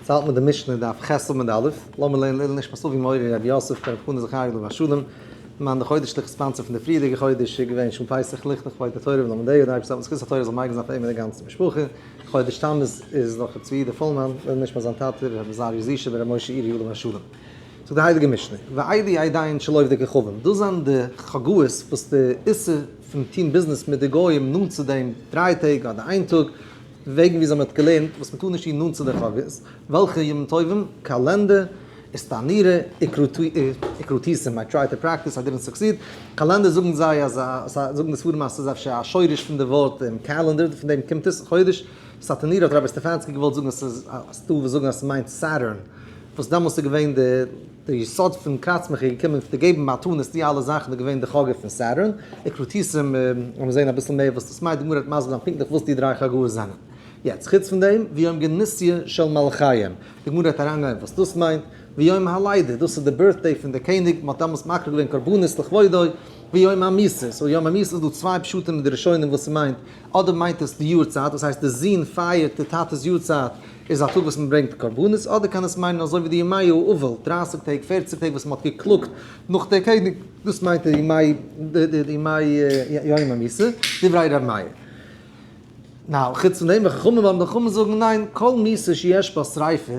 יעצט האלט מען די משנה דף ח' עמוד א', לאמיר לערנען לעילוי נשמת אבי מורי רבי יוסף ברב חנא זכריה עליו השלום, מיין די חודש'ליכע sponsor פון די פריערדיגע חודש איז געווען שום פסח ליכט לכבוד התורה ולומדיה, די אייבערשטער זאל זכות התורה זאל מגין זיין פאר אים און די גאנצע משפחה, חודש תמוז איז נאך ר' צבי יודא פולמאן, לעילוי נשמת זיין טאטע ר' עזריה זישע בר' משה אירי עליו השלום. זאגט די הייליגע משנה, ואלו עדיהן של עובדי כוכבים, דאס זענען די חגאות וואס די איסור פון טון ביזנעס מיט די גוים נאנט צו דעם דריי טעג אדער איין טאג, וועגן ווי אזוי מען האט געלערנט וואס מען טאר נישט טון נאנט צו די חגאות, וועלכע ימים טובים, קאלענדער, איסטנירא, איקרוטיסים, I tried to practice, I didn't succeed, קאלענדער זאגן זיי אז זאגן די ספרים אז ס'איז אפשר א שורש פון די ווארט calendar, פון דעם קומט עס, חודש, סאטענירא האט רבי סטעפאנסקי געוואלט זאגן אז ס'איז דא וואס זאגן אז ס'מיינט Saturn, וואס דעמאלס איז געווען די די יסוד פון קראצמעך איז געקומען פון די געבן מתנות די אלע זאכן איז געווען די חגא פון Saturn, איקרוטיסים, לאמיר זעהן אביסל מער וואס דאס מיינט, די גמרא וועט מסביר זיין פונקטליך וואס די דריי חגאות זענען. יעצט חוץ פון דעם, ויום גנוסיא של מלכיהם, די גמרא וועט אריינגיין וואס דאס מיינט, ויום הלידה, דאס איז די birthday פון די קעניג, מען האט דעמאלס מקריב געווען קרבנות לכבודו, ויום המיתה, so יום המיתה איז דא צוויי פשטים אין די ראשונים וואס ס'מיינט, אדער מיינט עס די יארצייט, דאס הייסט די זון פייערט די טאטע'ס יארצייט, איז א טאג וואס מען ברענגט קרבנות, אדער קען עס מיינען אזוי ווי די ימי האבל, דרייסיג טעג, פערציג טעג וואס מען האט געקלאגט נאך די קעניג, דאס מיינט די ימי די ימי יום המיתה, דברי ר' מאיר. now, חוץ פון דעם, וחכמים האבן די חכמים זאגן ניין, כל מיתה שיש בה שריפה,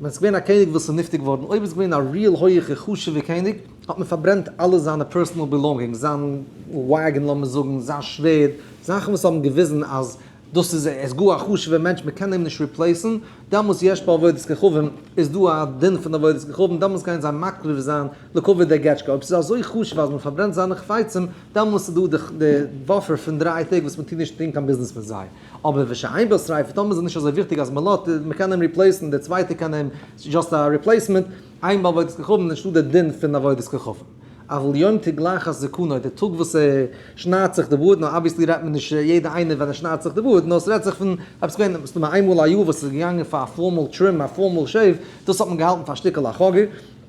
ווען ס'איז געווען א קעניג וואס איז נפטר געווארן, אויב איז געווען א real הויעכע חשוב'ע קעניג, האט מען פארברענט אלע זיינע personal belongings, זיין wagon לאמיר זאגן, זיין שווערד, זאכן וואס האבן געוויזן אז דאס איז ער איז גאר א חשוב'ער מענטש מען קען אים נישט replace ן, דעמאלס יש בה עבודת כוכבים, איז דא א דין פון עבודת כוכבים, דעמאלס גייען זיי מקריב זיין לכבוד דער געטשקע, אויב ס'איז אזוי חשוב אז מען פארברענט זיינע חפצים, דעמאלס איז דא די buffer פון דריי טעג וואס מען טוט נישט טון קיין ביזנעס מיט זיי. אבער ושאין בה שריפה, טאמער איז עס נישט אזוי וויכטיג אז מען לאזט, מען קען אים replace ן, דער צווייטער קען אים, ס'איז just א replacement, אין בה עבודת כוכבים, נישטא דער דין פון עבודת כוכבים. אבל יום תגלחת זקנו, די טאג וואס ער שניידט זיך די בארד, נאר obviously רעדט מען נישט יעדע איינער ווען ער שניידט זיך די בארד, נאר ס'רעדט זיך פון עפעס געווען מסתמא איינמאל א יאר וואס איז געגאנגען פאר א formal trim, א formal shave, דאס האט מען געהאלטן פאר א שטיקל א חגא,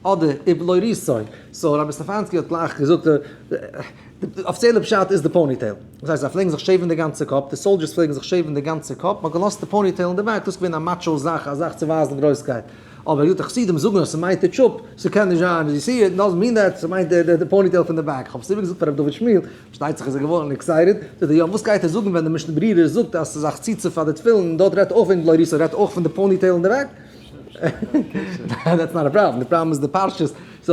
אדער ובלוריתו. so רבי סטעפאנסקי האט גלייך געזאגט, די אפיציעלע פשט איז די ponytail. דאס הייסט זיי פלעגן זיך shave ן די גאנצע קאפ, די soldiers פלעגן זיך shave ן די גאנצע קאפ, מ'האט געלאזט די ponytail אין די back, דאס איז געווען א macho זאך, א זאך צו ווייזן גרויסקייט. אבער היות די חסידים זאגן אז ס'מיינט די טשופ, ס'קען נישט זיין אז you see it doesn't mean that, ס'מיינט די ponytail פון די back. כ'האב עס איבערגעזאגט פאר ר' דוד שמואל, פארשטייט זיך איז ער געווארן excited, זאגט ער יא וואס גייט ער זאגן ווען די משנה ברורה זאגט אז ס'איז א חציצה פאר די תפילין און דארט רעדט אויך וועגן בלוריתו רעדט אויך פון די ponytail אין די back? that's not a problem, די פראבלעם איז די פרשיות, so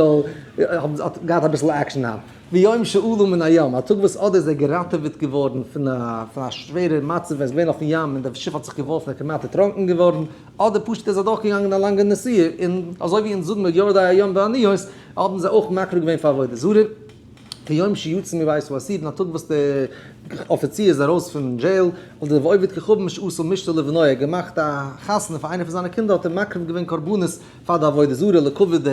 האט געהאט אביסל action היינט. ויום שעלו מן הים, א טאג וואס אדער איז ער געראטעוועט געווארן פון א שווערע מצב ווען ער איז געווען אויפן ים און די שיף האט זיך געווארפן און כמעט דערטראנקען געווארן, אדער פשוט איז אדורכגעגאנגען א לאנגע נסיעה, און אזוי ווי אונז זאגן מיר יורדי הים באניות, האבן זיי אויך מקריב געווען פאר עבודה זרה. כיום שיצא מבית האסור, אין א טאג וואס דער אפיציר איז ארויס פון jail, אדער ועובד כוכבים שעשה משתה לבנו, ער האט געמאכט א חתונה פאר איינער פון זיינע קינדער, האט ער מקריב געווען קרבנות פאר די עבודה זרה לכבוד די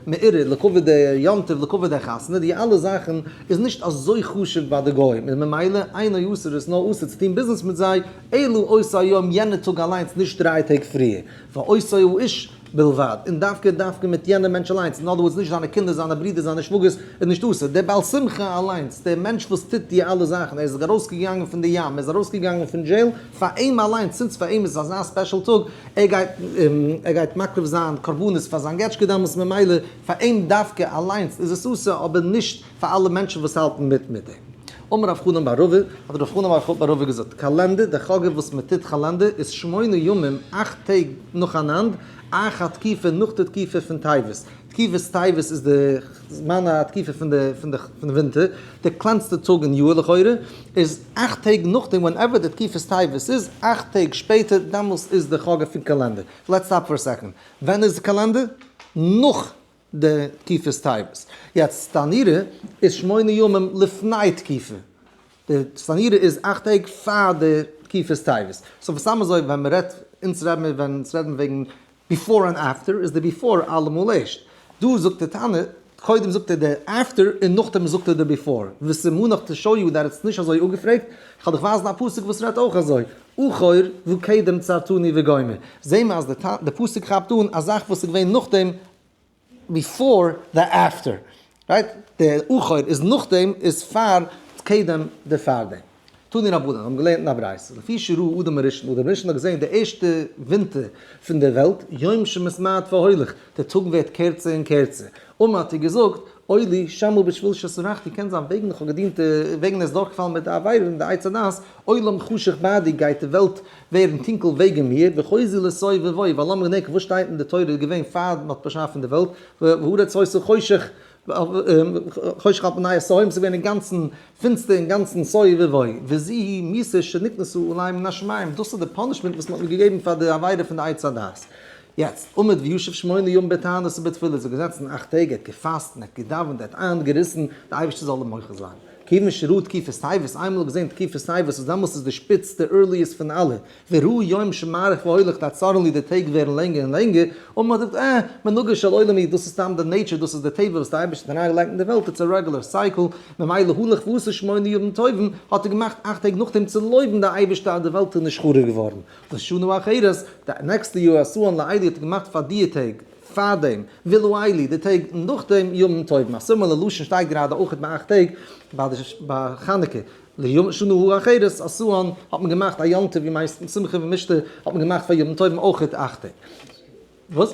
מאורע, לכבוד די יום טוב, לכבוד די חתונה, די אלע זאכן איז נישט אזוי חשוב ביי די גוים, און ממילא אינו אסור איז נאר אסור צו טון ביזנעס מיט זיי, אלא אותו היום יענע טאג אליינס נישט דריי טעג פריער, ואותו האיש בלבד, און דווקא דווקא מיט יענע מענטש אליינס, in other words נישט זיינע קינדער זיינע ברידער זיינע שוואגערס איז נישט אסור, דער בעל שמחה אליינס, דער מענטש וואס טוט די אלע זאכן, ער איז ארויסגעגאנגען פון די ים, ער איז ארויסגעגאנגען פון jail, פאר אים אליינס, since פאר אים איז עס אזא special טאג, ער גייט ער גייט מקריב זיין קרבנות פאר זיין געטשקע דעמאלטס ממילא פאר אים דווקא אליינס איז עס אסור אבער נישט פאר אלע מענטשן וואס האלטן מיט מיט אים. אמר רב חנן בר רבא, האט רב חנן בר רבא געזאגט, קלנדא, די חגא וואס מען טוט קלנדא איז שמונה ימים, אכט טעג נאכאנאנד, אחר תקופה נאך די תקופה פון טבת, תקופת טבת איז די זמן התקופה פון די פון די פון ווינטער, די קלענסטע טאג אין יאר לכאורה, איז אכט טעג נאכדעם whenever די תקופת טבת איז, אכט טעג שפעטער דעמאלס איז די חגא פון קאלענדער. let's stop for a second. ווען איז די קאלענדער? נאך די תקופת טבת. יעצט סטאנירע איז שמונה ימים לפני תקופה. די סטאנירע איז אכט טעג פאר די תקופת טבת. so סתם אזוי ווען מ'רעדט, אונז רעדן מיר ווען אונז רעדן וועגן before און after איז די before אלעמאל ערשט. דא זאגט די תנא, קודם זאגט ער די after און נאכדעם זאגט ער די before. וסימנך to show you that it's נישט אזוי אפגעפרעגט, כ'וועל דיך ווייזן א פסוק וואס רעדט אויך אזוי, אחור וקדם צרתני וגומר. זעהן מיר אז די פסוק כאפט אן א זאך וואס איז געווען נאכדעם before די after. right? די אחור איז נאכדעם איז פאר קדם די פארדעם. תנו רבנן, האבן געלערנט אין א ברייתא, לפי שראה אדם הראשון, אדם הראשון האט געזען די ערשטע ווינטער פון דער וועלט, יום שמתמעט והולך, דער טאג ווערט קערצער און קערצער. אמר האט ער געזאגט, אוי לי, שמא בשביל שסרחתי, קען זיין וועגן איך האב געדינט וועגן עס איז דורכגעפאלן מיט די עבירה און די עץ הדעת, עולם חשך בעדי גייט די וועלט ווערן טונקל וועגן מיר, וחזו לתוהו ובוהו, ווייל לאמיר געדענקען וואס שטייט אין די תורה איז געווען פאר מען האט באשאפן די וועלט, והארץ היתה חושך, חושך על פני התהום, ס'איז געווען אינגאנצן פינסטער אינגאנצן תוהו ובוהו, וזו היא מיתה שנקנסה עלי מן השמים, דאס איז די punishment וואס מען האט מיר געגעבן פאר די עבירה פון די עץ הדעת. יעצט, עמד וישב שמונה ימים בתענית ובתפילה, איז ער געזעצן אכט טעג, ער האט געפאסט און ער האט געדאווענט, ער האט איינגעריסן, די אייבערשטער זאל אים מוחל זיין. כיוון שראה תקופת טבת, איינמאל געזען תקופת טבת, וואס דעמאלס איז די שפיץ, די earliest פון אלע, וראה יום שמאריך והולך that suddenly די טעג ווערן לענגער און לענגער, און מען זאגט אה, מנהגו של עולם היא, דאס איז סתם די nature, דאס איז די טבע וואס די אייבערשטער האט אריינגעלייגט אין די וועלט, it's a regular cycle, ממילא הלך ועשה שמונה ימים טובים, האט ער געמאכט אכט טעג נאכדעם צו לויבן די אייבערשטער אז די וועלט איז נישט חרוב געווארן. לשנה אחרת, די נעקסטע יאר עשאן לאלו האט ער געמאכט פאר די טעג פארדעם, ולאלו די טעג נאכדעם ימים טובים, א similar לשון שטייט גראדע אויך ביי אכט טעג ביי חנוכה, לשנה האחרת עשאן האט מען געמאכט א יום טוב ימי שמחה ומשתה האט מען געמאכט פאר ימים טובים אויך אכט טעג. וואס?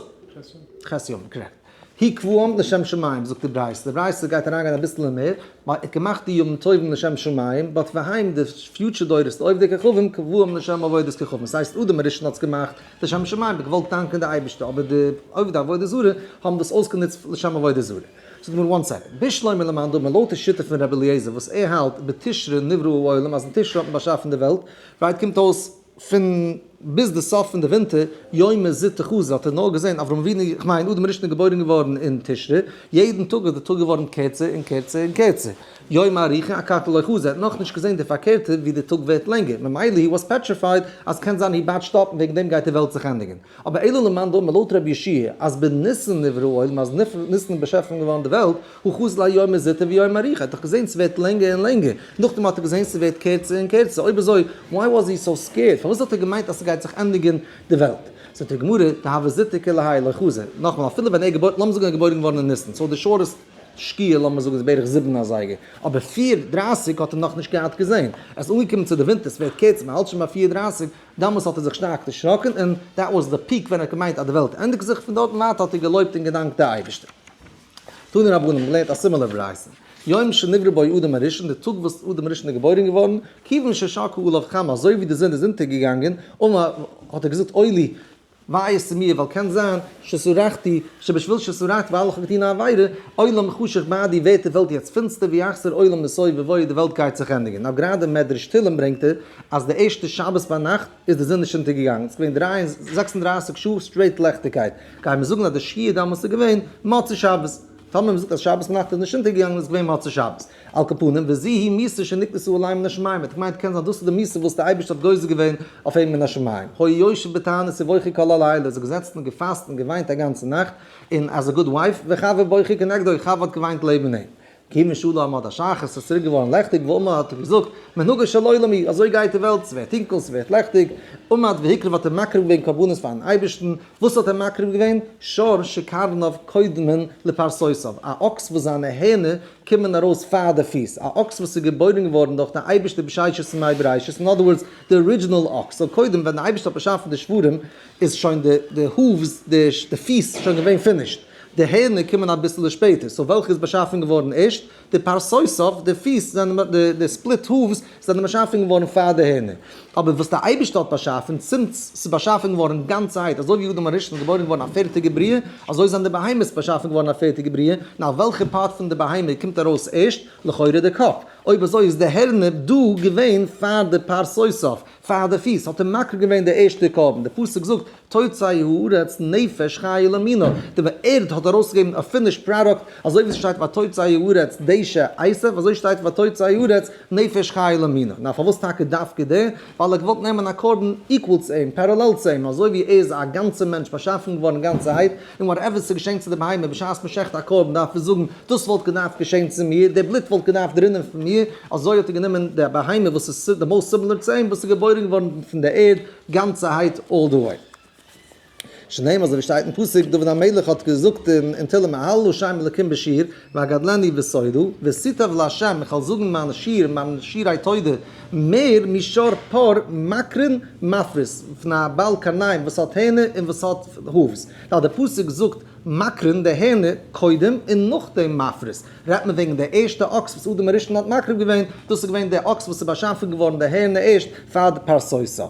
ח' יום, correct. הוא קבעם לשם שמים, זאגט די ברייתא, די ברייתא גייט אריינגיין אביסל מער, מען האט געמאכט די ימים טובים לשם שמים, but והם די future דורות די עובדי כוכבים קבעום לשם עבודת כוכבים, ס'הייסט אדם הראשון האט עס געמאכט לשם שמים, מ'האט געוואלט דאנקען די אייבערשטער, אבער די עובדי עבודה זרה האבן דאס אויסגענוצט לשם עבודה זרה. זאגט די גמרא one second, בשלמא למאן דאמר לויט די שיטה פון רבי אליעזר וואס ער האלט בתשרי נברא העולם אז אין תשרי האט מען באשאפן די וועלט, right קומט אויס פון ביז די סוף פון די ווינטער, יומא זוטא חזא, האט ער נאר געזען אברהם אבינו, איך מיין אדם הראשון איז געבוירן געווארן אין תשרי, יעדן טאג איז די טאג געווארן קערצער און קערצער און קערצער, יומא אריכא אכתי לא חזא, ער האט נאכנישט געזען די פארקערטע ווי די טאג ווערט לענגער, ממילא he was petrified אז קען זיין he באטשט אפ און וועגן דעם גייט די וועלט זיך ענדיגן. אבער אלא למאן דאמר לויט רבי יהושע אז בניסן נברא העולם אז ניסן איז באשאפן געווארן די וועלט, הא חזי ליה יומא זוטא ויומא אריכא, ער האט דאך געזען ס'ווערט לענגער און לענגער, נאכדעם האט ער געזען ס'ווערט קערצער און קערצער, אויב אזוי why was he so scared, פארוואס האט ער געמיינט אז ס'גייט זיך ענדיגן די וועלט? זאגט די גמרא, דהוה זוטא כולי האי לא חזי, נאכאמאל אפילו ווען ער געבוירן, לאמיר זאגן ער איז געבוירן געווארן אין ניסן, so די shortest שקיעה לאמיר זאגן איז בערך זיבן אזייגער, אבער פיר דרייסיג האט ער נאכנישט געהאט געזען, ער איז אנגעקומען צו די ווינטער ס'ווערט קערצער מ'האלט שוין ביי פיר דרייסיג, דאמאלס האט ער זיך שטארק דערשראקן און that was the peak ווען ער האט געמיינט אז די וועלט ענדיגט זיך, פון דארט און ווייטער האט ער געלויבט און געדאנקט די אייבערשטער. תנו רבנן האבן געלערנט א similar ברייתא, יום שנברא בו אדם הראשון, די טאג וואס אדם הראשון איז געבוירן געווארן, כיוון ששקעה עליו חמה, אזוי ווי די זון איז אונטערגעגאנגען, אמר, האט ער געזאגט, אוי לי, וויי איז צו מיר, ווייל קען זיין, שסרחתי, שבשביל שסרחתי, ווייל איך האב געטון א עבירה, עולם חשך בעדי, ווערט די וועלט יעצט פינסטער, ויחזור עולם לתוהו ובוהו, די וועלט גייט זיך ענדיגן. נאר גראדע מדרש תהלים ברענגט ער, אז די ערשטע שבת ביינאכט איז די זון נישט אונטערגעגאנגען, ס'איז געווען דריי און זעקס און דרייסיג שעה straight לעכטיגקייט, גייען מיר זאגן אז די שקיעה דאמאלס איז געווען מוצאי שבת, טאמער מ'זאגט אז שבת נאכט איז נישט אונטערגעגאנגען איז געווען מוצאי שבת. על כל פנים, וזו היא מיתה שנקנסה עליו מן השמים, האט געמיינט קען זיין דאס איז די מיתה וואס די אייבערשטער האט גוזר געווען אויף אים מן השמים. היה יושב בתענית ובוכה כל הלילה, איז ער געזעצן און געפאסט און געוויינט א גאנצע נאכט, און as a good wife, וחוה בוכה כנגדו, חוה האט געוויינט לעבן אים. כיוון שעלה עמוד השחר, ס'איז צוריק געווארן לעכטיג, ואמר האט ער געזאגט, מנהגו של עולם היא, אזוי גייט די וועלט, ס'ווערט טונקל, ס'ווערט לעכטיג, עמד והקריב האט ער מקריב געווען קרבנות פארן אייבערשטן, וואס האט ער מקריב געווען? שור שקרניו קודמין לפרסותיו, א אקס וואס זיינע הערנער קומען ארויס פאר די פיס, א אקס וואס איז געבוירן געווארן דורך די אייבערשטער בששת ימי בראשית, אין other words, די original אקס, so קודם ווען די אייבערשטער האט באשאפן די שוורים איז שוין די hooves, די פיס שוין געווען finished, די הערנער קומען אביסעלע שפעטער, so וועלכע איז באשאפן געווארן ערשט? די פרסותיו, די פיס זענען, די split hooves זענען באשאפן געווארן פאר די הערנער. אבער וואס דער אייבערשטער האט באשאפן, since ס'איז באשאפן געווארן גאנצערהייט, אזוי ווי אדם הראשון איז געבוירן געווארן א פערטיגע בריאה, אזוי זענען די בהמות באשאפן געווארן א פערטיגע בריאה, now וועלכע part פון די בהמה קומט ארויס ערשט? לכאורה די קאפ. אויב אזוי איז די הערנער דא געווען פאר די פרסותיו, פאר די פיס האט ער מקריב געווען די ערשטע קרבן, די פסוק זאגט תוצא הארץ נפש חיה למינה, די ערד האט ארויסגעגעבן א finished product, אזוי ווי ס'שטייט ותוצא הארץ דשא עשב, אזוי שטייט ותוצא הארץ נפש חיה למינה, נאר פארוואס טאקע דווקא די? ווייל ער האט געוואלט נעמען א קרבן equal צו אים, parallel צו אים, אזוי ווי ער איז א גאנצע מענטש באשאפן געווארן גאנצערהייט, און whatever ס'איז געשען צו די בהמה בשעת מ'שעכט א קרבן דארף מען זאגן, דאס וואלט געדארפט געשען צו מיר, די בלוט וואלט געדארפט רינען פון מיר, אזוי האט ער גענומען די בהמה וואס איז די most similar צו אים, וואס איז געבוירן געווארן פון די ערד, גאנצערהייט all the way. שנאמר אזוי ווי שטייט אין פסוק, דוד המלך האט געזאגט אין תהלים אהלל שם אלקים בשיר, ואגדלנו בתודה, ותיטב לה', איך וועל זאגן מיין שיר, מיין שירי תודה, מער משור פר מקרין מפריס, פון א בעל קרניים וואס האט הערנער און וואס האט hooves. ווייל דער פסוק זאגט מקרין די הערנער קודם און נאכדעם מפריס, רעדט מען וועגן די ערשטע אקס וואס אדם הראשון האט מקריב געווען, דאס איז געווען דער אקס וואס איז באשאפן געווארן די הערנער ערשט פאר די פרסותיו.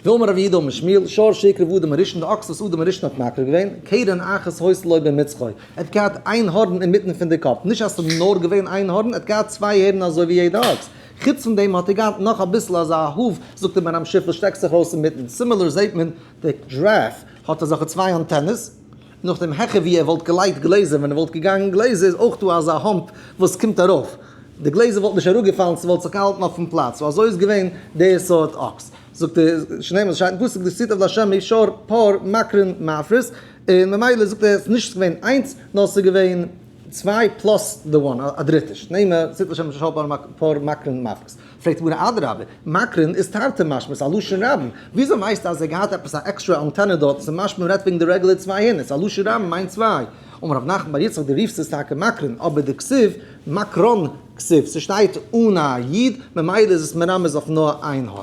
ואמר רב יהודה אמר שמואל, שור שהקריב אדם הראשון, די אקס וואס אדם הראשון האט מקריב געווען, קרן אחת היתה לו במצחו, ער האט געהאט איין הארן אינמיטן פון די קאפ, נישט אז ס'איז נאר געווען איין הארן, ער האט געהאט צוויי הערן אזוי ווי יעדע אקס, חוץ פון דעם האט ער געהאט נאך אביסל אזא hoof, זאגט דער מהר"ם שיף וואס שטעקט זיך ארויס אינמיטן, similar זעט מען די giraffe האט אזעלכע צוויי אנטענעס, נאכדעם העכער ווי ער וואלט געלייגט גלעזער ווען ער וואלט געגאנגען גלעזער איז אויך דא אזא hump וואס קומט ארויף, די גלעזער וואלט נישט אראפגעפאלן ס'וואלט זיך געהאלטן אויפן פלאץ, so אזוי איז געווען די סארט אקס. זאגט ער, שנאמר שטייט אין פסוק ותיטב לה' משור פר מקרין מפריס, און ממילא זאגט ער ס'איז נישט געווען איינס נאר ס'איז געווען צוויי plus די one א דריטע, שנאמר ותיטב לה' משור פר מקרין מפריס. פרעגט די גמרא אדרבה, מקרין איז תרתי משמע, ס'איז א לשון רבים, וויאזוי ווייסטו אז ער געהאט עפעס א עקסטרע אנטענע דארט, ס'איז משמע מ'רעדט וועגן די רעגולער צוויי הערנער, ס'איז א לשון רבים מיינט צוויי. אמר רב נחמן בר יצחק דו רופסט עס טאקע מקרין, אבער דכתיב מקרן כתיב, ס'שטייט אן א י', ממילא איז עס מרמז אויף נאר איין הארן.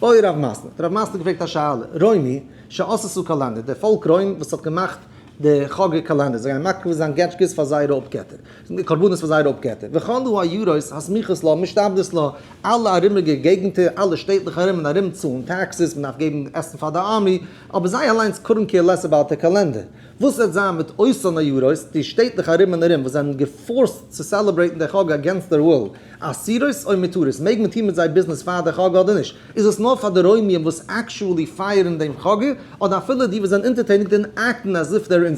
בעי רב מתנה, האט רב מתנה געפרעגט א שאלה, רומי שעשתה קאלענדער, דער פאלק רוים וואס האט געמאכט די חגא קאלענדער, זיי גייען מקריב זיין געטשקעס פאר זייערע אפגעטער, קרבנות פאר זייערע אפגעטער, וכל העיירות הסמוכות לה משתעבדות לה, אלע ארומיגע געגנטער, אלע שטעטלעך ארום און ארום צאלן taxes, מען דארף געבן עסן פאר די army, אבער זיי אליינס couldn't care less about די קאלענדער. וואס וועט זיין מיט אותן עיירות, די שטעטלעך ארום און ארום וואס זענען גע forced צו celebrate ן די חגא against their will, אסורות או מותרות, מעג מען טון מיט זיי ביזנעס פאר די חגא אדער נישט? איז עס נאר פאר די רוימיים וואס actually פייערן דעם חגא, אדער אפילו די וואס זענען אונטערטעניג און act ן as if they're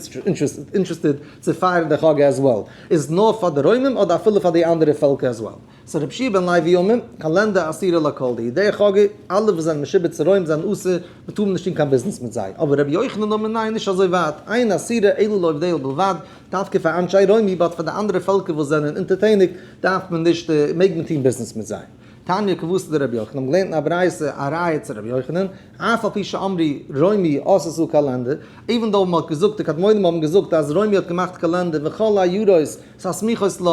interested צו פייערן די חגא as well? איז עס נאר פאר די רוימים אדער אפילו פאר די אנדערע פעלקער as well? so רבי יהושע בן לוי אומר, קלנדא אסירא לכל, די ידי חגא, אלע וואס זענען משועבד צו רוים זענען אסור, מען טאר נישט טון קיין ביזנעס מיט זיי. אבער רבי יוחנן אומר ניין נישט אזוי ווייט, אין אסירא אלא לעובדיה בלבד, דווקא פאר אנשי רומי, but פאר די אנדערע פעלקער וואס זענען אונטערטעניג דארף מען נישט, מעג מען טון ביזנעס מיט זיי. תניא כוותיה דרבי יוחנן האבן געלערנט אין א ברייתא א ראיה צו רבי יוחנן, אף על פי שאמרו רומי עשתה קלנדא, even though מען האט געזאגט, די קדמונים האבן געזאגט אז רומי האט געמאכט קאלענדער וכל העיירות הסמוכות לה,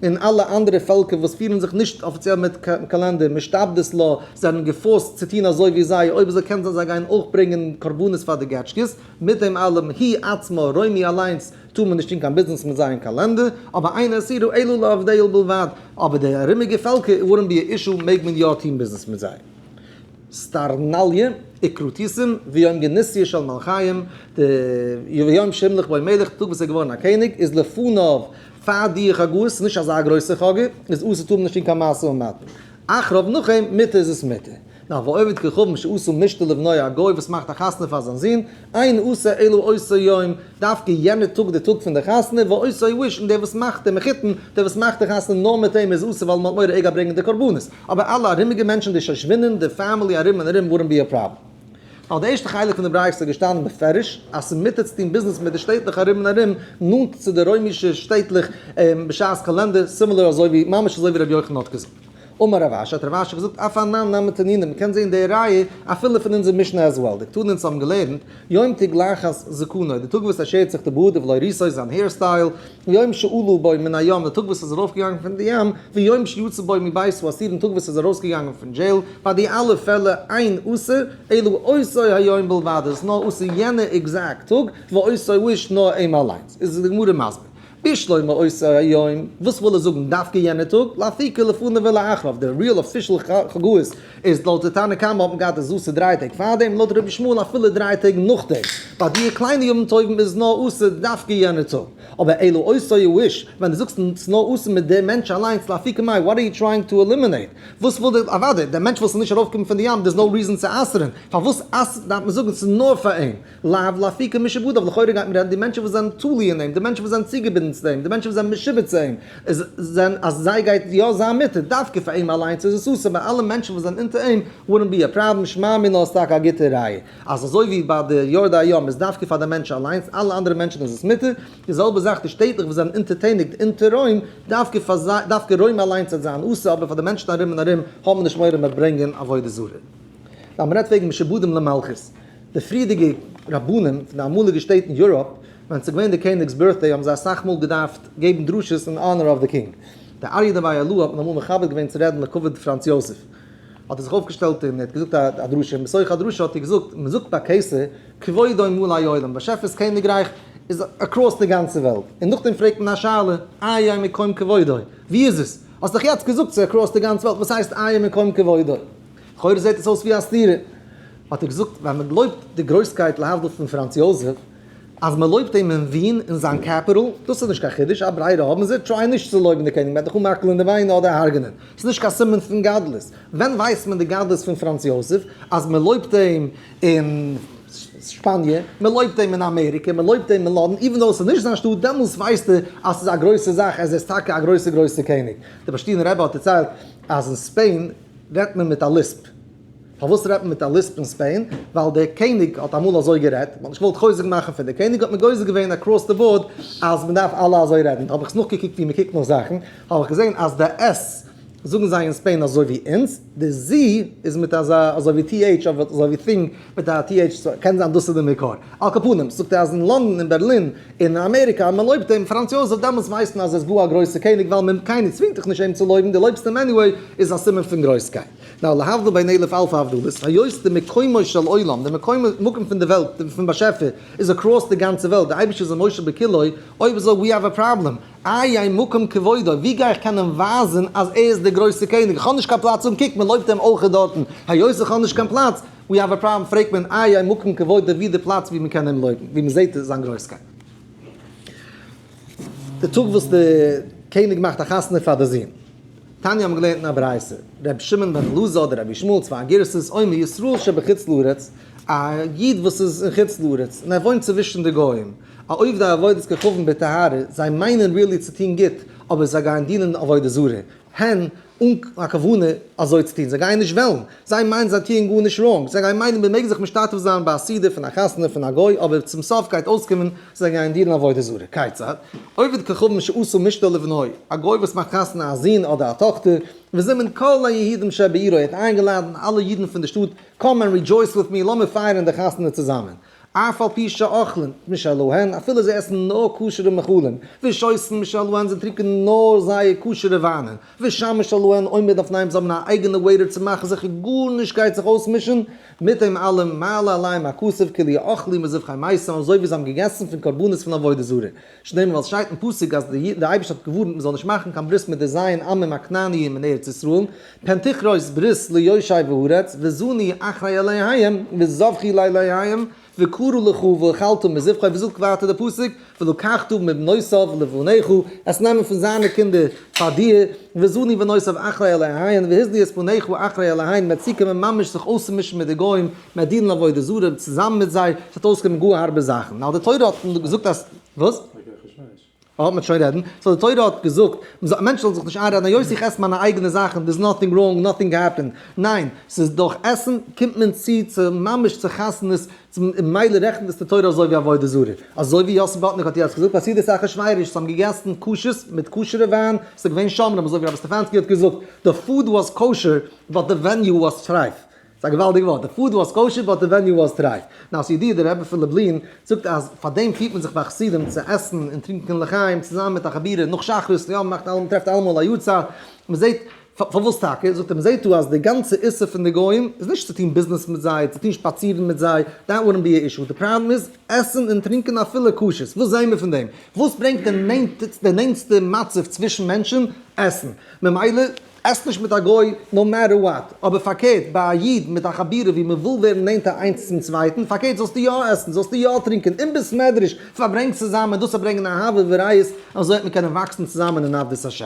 און אלע אנדערע פעלקער וואס פירן זיך נישט אפיציעל מיט קאלענדער משתעבדות לה, זענען גע forced צו טון אזוי ווי זיי, אויב אזוי קען זיין זיי גייען אויך ברענגען קרבנות פאר די געטשקעס, מיט דעם אלעם היא עצמה, רומי אליינס, טאר מען נישט טון קיין ביזנעס מיט זיי אין קאלענדער, אבער אין אסירה אלא לעובדיה בלבד, אבער די ארומיגע פעלקער wouldn't be a issue מעג מען יא טון ביזנעס מיט זיי. סטארנאליע, וכרותיסים, ויום גנוסיא של מלכים, די ויום שהמליך בו מלך, די טאג וואס ער איז געווארן א קעניג, איז לפניו פאר די חגאות, ס'איז נישט אזא גרויסע חגא, איז אסור טאר מען נישט טון קיין משא ומתן. אחריו נאך אים, מותר איז עס מותר. נאך ועובד כוכבים שעשה משתה לבנו א גוי וואס מאכט א חתונה פאר זיין זון, אין אסור אלא אותו יום, דווקא יענער טאג די טאג פון די חתונה, ואותו האיש און דער וואס מאכט די מחותן, דער וואס מאכט די חתונה נאר מיט אים איז אסור ווייל מען האט מורא ער גייט ברענגען די קרבנות, אבער אלע ארומיגע מענטשן די שושבינים די family ארום און ארום wouldn't be a problem. ווייל די ערשטע חלק פון די ברייתא איז געשטאנען בפירוש אז ס'איז מותר צו טון ביזנעס מיט די שטעטלעך ארום און ארום נאנט צו די רוימישע שטעטלעך בשעת קאלענדער, similar אזוי ווי ממש אזוי ווי רבי יוחנן האט געזאגט. אמר רב אשי, האט רב אשי געזאגט, אף אנן נמי תנינא, מ'קען זען די ראיה אפילו פון אונזער משנה as well, דקתני אונז האבן געלערנט, יום תגלחת זקנו, די טאג וואס ער שערט זיך די בארד ולא ריסו זיין hairstyle, ויום שעלה בו מן הים, די טאג וואס ער איז ארויפגעגאנגען פון די ים, ויום שיצא בו מבית האסורין, די טאג וואס ער איז ארויסגעגאנגען פון jail, ביי די אלע פעלער אין אסור, אלא אותו היום בלבד, עס איז נאר אסור יענע exact טאג, ואותו האיש נאר אים אליינס, איז די גמרא מסביר. בשלמא אותו היום, וואס וויל ער זאגן דווקא יענע טאג? לאפוקי לפניו ולאחריו, די real official חגאות איז לויט די תנא קמא האט מען געהאט איז אסור דריי טעג פארדעם, לויט רבי ישמעאל אפילו דריי טעג נאכדעם, ביי די קליינע ימים טובים איז נאר אסור דווקא יענע טאג, אבער אלא אותו האיש, ווען דו זאגסט ס'איז נאר אסור מיט די מענטש אליינס לאפוקי מאי, what are you trying to eliminate? וואס וויל דער, אוודאי דער מענטש וואס איז נישט ארויפגעקומען פון די ים, there's no reason צו אסר'ן, פארוואס אסר'ן דארף מען זאגן ס'איז נאר פאר אים? לאו לאפוקי משועבדיו, לכאורה גייט מען רעדן די מענטשן וואס זענען תלוי אין אים, די מענטשן וואס זענען צוגעבינדן צו אים, די מענטשן וואס זענען משועבד צו אים, איז זענען אז זיי גייט יא זיין מותר, דווקא פאר אים אליינס איז עס אסור, אבער אלע מענטשן וואס זענען אונטער אים wouldn't be a problem, שמע מינה איז טאקע א גוטע ראיה, אז אזוי ווי ביי די יורדי הים איז דווקא פאר די מענטש אליינס, אלע אנדערע מענטשן איז עס מותר, די זעלבע זאך די שטעטלעך וואס זענען אונטערטעניגט אונטער רוים, דווקא פאר זיי, דווקא רוים אליינס וועט זיין אסור, אבער פאר די מענטשן ארום און ארום האט מען נישט מורא מ'וועט ברענגען עבודה זרה. ווייל מ'רעדט וועגן משועבדים למלכות. די פריערדיגע רבנים פון די אמאליגע שטעט אין Europe, ווען ס'איז געווען די קעניג'ס birthday האבן זיי אסאך מאל געדארפט געבן דרשות אין honor of the king. די אריה דבי עילאי האט מען אמאל מכבד געווען צו רעדן לכבוד פראנץ יוסף. האט ער זיך אויפגעשטעלט און ער האט געזאגט א דרשה, און בתוך הדרשה האט ער געזאגט, מען זאגט ביי כתר, כבודו מלא עולם, באשעפער'ס קעניגרייך איז across די גאנצע וועלט. און נאכדעם פרעגט מען א שאלה, איה מקום כבודו? ווי איז עס? האסט דאך יעצט געזאגט ס'איז across די גאנצע וועלט, וואס הייסט איה מקום כבודו? לכאורה זעט עס אויס ווי א סתירה. האט ער געזאגט, ווען מען לויבט די גרויסקייט להבדיל פון פראנץ יוזעף, אז מען לויבט אים אין ווין אין זיין capital, דאס איז נישט קיין חידוש, א ברירה האבן זיי, try נישט צו לויבן די קעניג, מען וועט דיך אנהאקן די ביינער אדער הרג'נען. ס'איז נישט קיין סימן פון גדלות. ווען ווייסט מען די גדלות פון פראנץ יוזעף? אז מען לויבט אים אין שפאניע, מען לויבט אים אין אמעריקע, מען לויבט אים אין לאנדאן, even though ס'איז נישט זיין שטאט, דעמאלס ווייסטו אז ס'איז א גרויסע זאך, אז ער איז טאקע א גרויסע גרויסע קעניג. דער באשטינער רבי האט דערציילט אז אין Spain רעדט מען מיט א lisp. פארוואס רעדט מען מיט א lisp אין Spain? ווייל דער קעניג האט אמאל אזוי גערעדט, מען האט נישט געוואלט חוזק מאכן פון דער קעניג האט מען גוזר געווען across the board אז מען דארף אלע אזוי רעדן. האב איך עס נאכגעקוקט ווי מען קוקט נאך זאכן, האב איך געזען אז די S זאגן זיי אין Spain אזוי ווי אונז, די Z איז מיט אזא אזוי ווי TH אבער אזוי ווי thing מיט א TH, so קען זיין דאס איז די מקור. על כל פנים, זאגט ער אז אין לאנדאן און בערלין און אין אמעריקא אז מען לויבט אים פראנץ יוזעף דעמאלטס ווייסט מען אז ער איז גאר א גרויסער קעניג ווייל מען קיינער צווינגט דיך נישט אים צו לויבן, דו לויבסט אים anyway איז א סימן פון גרויסקייט. Now להבדיל בין אלף אלפי הבדלות, היות די מקומו של עולם, די מקום מקום פון די וועלט, פון באשעפער, איז across די גאנצע וועלט, די אייבערשטער איז א מושל בכולו, אויב אזוי we have a problem, איה מקום כבודו, ווי גיי איך קענען ווייזן אז ער איז דער גרויסער קעניג, איך האב נישט קיין פלאץ און קוק מען לויבט אים אויך דארטן, היות איך האב נישט קיין פלאץ, we have a problem, פרעגט מען איה מקום כבודו ווי די פלאץ ווי מען קען אים לויבן, ווי מען זעט זיין גרויסקייט. די טאג וואס די קעניג מאכט א חתונה פאר די זון. תניא האבן געלערנט אין א ברייתא, ר' שמעון בן אלעזר אדער רבי ישמעאל צוויי גירסות, אומר ישראל שבחוץ לארץ, א איד וואס איז אין חוץ לארץ און ער וואוינט צווישן די גוים, א עובדי עבודת כוכבים בטהרה, זיי מיינען really צו טון גוט, אבער זיי גייען דינען עבודה זרה, הן, אן א כוונה אזוי צו טון, זיי גייען נישט וועלן, זיי מיינען זיי טוען גארנישט wrong, זיי גייען מיינען מען מעג זיך משתתף זיין ביי א סעודה פון א חתונה פון א גוי, אבער צום סוף גייט אויסקומען זיי גייען דינען עבודה זרה. כיצד? עובד כוכבים שעשה משתה לבנו, א גוי וואס מאכט חתונה א זון אדער א טאכטער, וזימן כל היהודים שבעירו, ער האט איינגעלאדענט אלע אידן פון די שטאט, come and rejoice with me, לאמיר פייערן די חתונה צוזאמען. אף על פי שאוכלין משלהן, אפילו זיי עסן נאר כשר'ע מאכלים, ושותין משלהן, זיי טרינקען נאר זייער כשר'ע וויינען, ושמש שלהן עומד לפניהם, זיי האבן א אייגענע waiter צו מאכן זיכער גארנישט גייט זיך אויסמישן, מיט דעם אלעם מעלה עליהם הכתוב כאילו אכלו מזבחי מתים, אזוי ווי זיי האבן געגעסן פון קרבנות פון עבודה זרה. שנאמר ווייל ס'שטייט אין פסוק אז די אייבערשטער האט געווארנט מ'זאל נישט מאכן קיין ברית מיט די ז' עמים הכנעניים אין ארץ ישראל, פן תכרות ברית ליושב הארץ וזנו אחרי אלהיהם וזבחו לאלהיהם וקרא לך ואכלת מזבחו, ווי זאגט ווייטער די פסוק ולקחת מבנותיו לבניך, עס נעמען פון זיינע קינדער פאר דיר, וזנו בנותיו אחרי אלהיהן והזנו את בניך אחרי אלהיהן, מ'וועט צוקומען ממש זיך אויסצומישן מיט די גוים, מ'וועט דינען עבודה זרה צוזאמען מיט זיי, ס'וועט אויסקומען גאר הארבע זאכן. Now די תורה האט געזאגט אז, וואס? אה, מ'וועט שוין רעדן. So די תורה האט געזאגט, מ'זאל, א מענטש זאל זיך נישט איינרעדן היות איך עס מיינע אייגענע זאכן, there's nothing wrong, nothing happened. ניין, ס'איז דורך עסן קומט מען צו צו ממש צו חתונות, צום און מילא רעכנט עס די תורה אזוי ווי עבודה זרה. אזוי ווי יוסף באטניק האט יעצט געזאגט, ביי סעודת אחשורוש, זיי האבן געגעסן כשר'ס מיט כשר'ע וויין, ס'איז געווען שומרים, אזוי ווי רבי סטעפאנסקי האט געזאגט, the food was kosher, but the venue was treif. ס'איז א געוואלדיג ווארט, the food was kosher but the venue was treif. Now ס'ידוע דער רבי פון לובלין זאגט אז פאר דעם פירט מען זיך ביי חסידים צו עסן און טרינקען לחיים צוזאמען מיט א חבירה נאך שחרית, יא מ'מאכט אלעמאל מ'טרעפט אלעמאל א יארצייט, מ'זעט פארוואס טאקע? זאגט ער מ'זעט דא אז די גאנצע איסור פון די גוים איז נישט צו טון ביזנעס מיט זיי, צו טון שפאצירן מיט זיי, that wouldn't be a issue, די פראבלעם איז עסן און טרינקען אפילו כשר'ס, וואס זעען מיר פון דעם? וואס ברענגט די נענטסטע מצב צווישן מענטשן? עסן. ממילא עס נישט מיט א גוי no matter what, אבער פארקערט ביי א איד מיט א חבירה ווי מען וויל ווערן נענטער איינס צום צווייטן, פארקערט זאלסטו יא עסן, זאלסטו יא טרינקען, אין בית מדרש, פארברענג צוזאמען, דאס וועט ברענגען אהבה ורעות, אזוי וועט מען קענען וואקסן צוזאמען אין עבדות השם.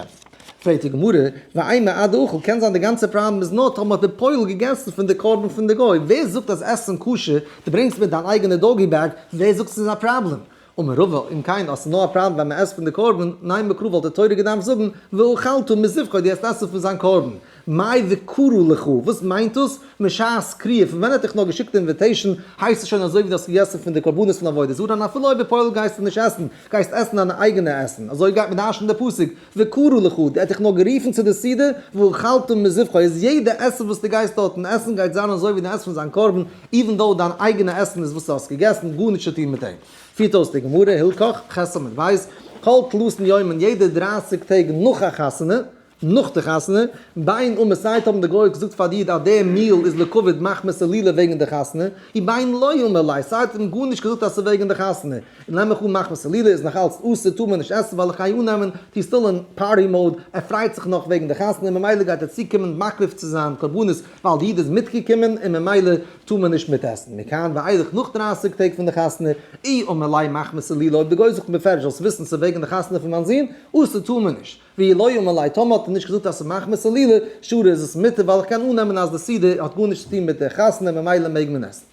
פרעגט די גמרא, ואימא עד דאכל, קען זיין די גאנצע פראבלעם איז נאר טאמער האט דער פועל געגעסן פון די קרבן פון די גוי, ווער זאגט אז עסן כשר, דו ברענגסט מיט דיין אייגענע doggy bag, ווער זאגט ס'איז א פראבלעם? אמר רבא, אם כן, אז ס'איז נאר א פראבלעם ווען מ'עסט פון די קרבן, נימא קרא וואלט די תורה געדארפט זאגן, ואכלת מזבחו, דו העסט עסן פון זיין קרבן. מאי וקרא לך, וואס מיינט דאס? משעת קריאה, פון ווען ער האט דיך נאר געשיקט די invitation, הייסט עס שוין אזוי ווי דו האסט געגעסן פון די קרבנות פון עבודה זרה, און אפילו אויב בפועל גייסטו נישט עסן, גייסט עסן דיינע אייגענע עסן, אזוי גייט מען דרש'נען די פסוק, וקרא לך, ער האט דיך נאר גערופן צו די סעודה, ואכלת מזבחו, איז יעדע עסן וואס דו גייסט דארטן עסן גייט זיין אזוי ווי די עסן פון זיין קרבן, even though דיין אייגענע עסן איז וואס דו האסט געגעסן, גארנישט צו טון מיט אים. פירט אויס די גמרא, הלכך, ח' עמוד ב', כל תלתין יומין, יעדע 30 טעג נאך א חתונה, נאך די חתונה, בין אמר סיי האבן די גוים געזאגט פאר די איד אז די meal איז לכבוד מחמת הילולא וועגן די חתונה, ובין לא אמר ליה סיי האט אים גארנישט געזאגט אז ס'איז וועגן די חתונה, און נעם איך אן מחמת הילולא איז נאך אלץ אסור טאר מען נישט עסן ווייל איך גיי אננעמען he's still אין party mode, ער פרייט זיך נאך וועגן די חתונה ממילא גייט ער צוקומען מקריב צו זיין קרבנות ווייל די איד איז מיטגעקומען און ממילא טאר מען נישט מיטעסן. מכאן ואילך נאך 30 טעג פון די חתונה, אי אמר ליה מחמת הילולא אויב די גוי זאגט בפירוש זאלסט וויסן ס'איז וועגן די חתונה פון מיין זון, אסור טאר מען נישט. ואי לא אמר ליה טאמער האט ער נישט געזאגט אז ס'איז מחמת הילולא, שרי איז עס מותר ווייל איך קען אננעמען אז די סעודה האט גארנישט צו טון מיט די חתונה ממילא מעג מען עסן.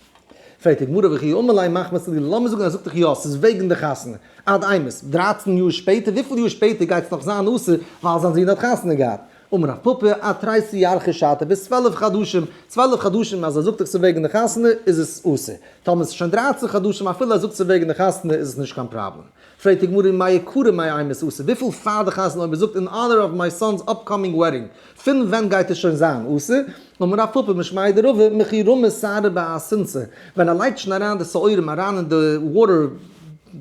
פרעגט די גמרא וכי אמר ליה מחמת הילולא לאמיר זאגן ער זאגט דאך יא ס'איז וועגן די חתונה, עד אימת, 13 יאר שפעטער, וויפיל יאר שפעטער גייט עס נאך זיין אסור ווייל זיין זון האט חתונה געהאט? אמר רב פפא עד תריסר ירחי שתא ביז 12 חדשים, 12 חדשים אז ער זאגט דאך ס'איז וועגן די חתונה איז עס אסור, טאמער ס'איז שוין 13 חדשים אפילו ער זאגט ס'איז וועגן די חתונה איז עס נישט קיין פראבלעם. פרעגט די גמרא מאי יקרא מאימת אסור, וויפיל פאר די חתונה אויב מען זאגט in honor of my son's upcoming wedding, פון ווען גייט עס שוין זיין אסור? אמר רב פפא משמיה דרבא מכי רמי שערי באסינתא, ווען ער לייגט שוין אריין די שעורים אריין אין די water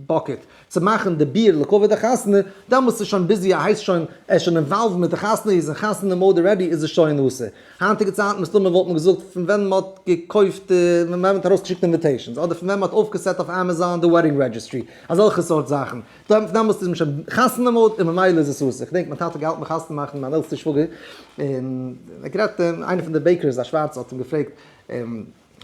bucket צו מאכן די ביר לכבוד די חתונה, דעמאלטס איז שוין busy ער הייסט שוין, ער איז שוין involved מיט די חתונה, איז אין חתונה mode already איז עס שוין אסור. היינטיגע צייטן מסתמא וואלט מען געזאגט פון ווען מען האט געקויפט, ווען מען האט ארויסגעשיקט invitations, אדער פון ווען מען האט אויפגעסעט אויף Amazon די wedding registry, אזעלכע סארט זאכן. דעמאלטס איז מען שוין חתונה mode און ממילא איז עס אסור. איך געדענק מיין טאטע האט געהאלטן ביים חתונה מאכן מיין עלטסטע שוואגער, און ער האט גערעדט, איינער פון די bakers א שווארצע האט אים געפרעגט,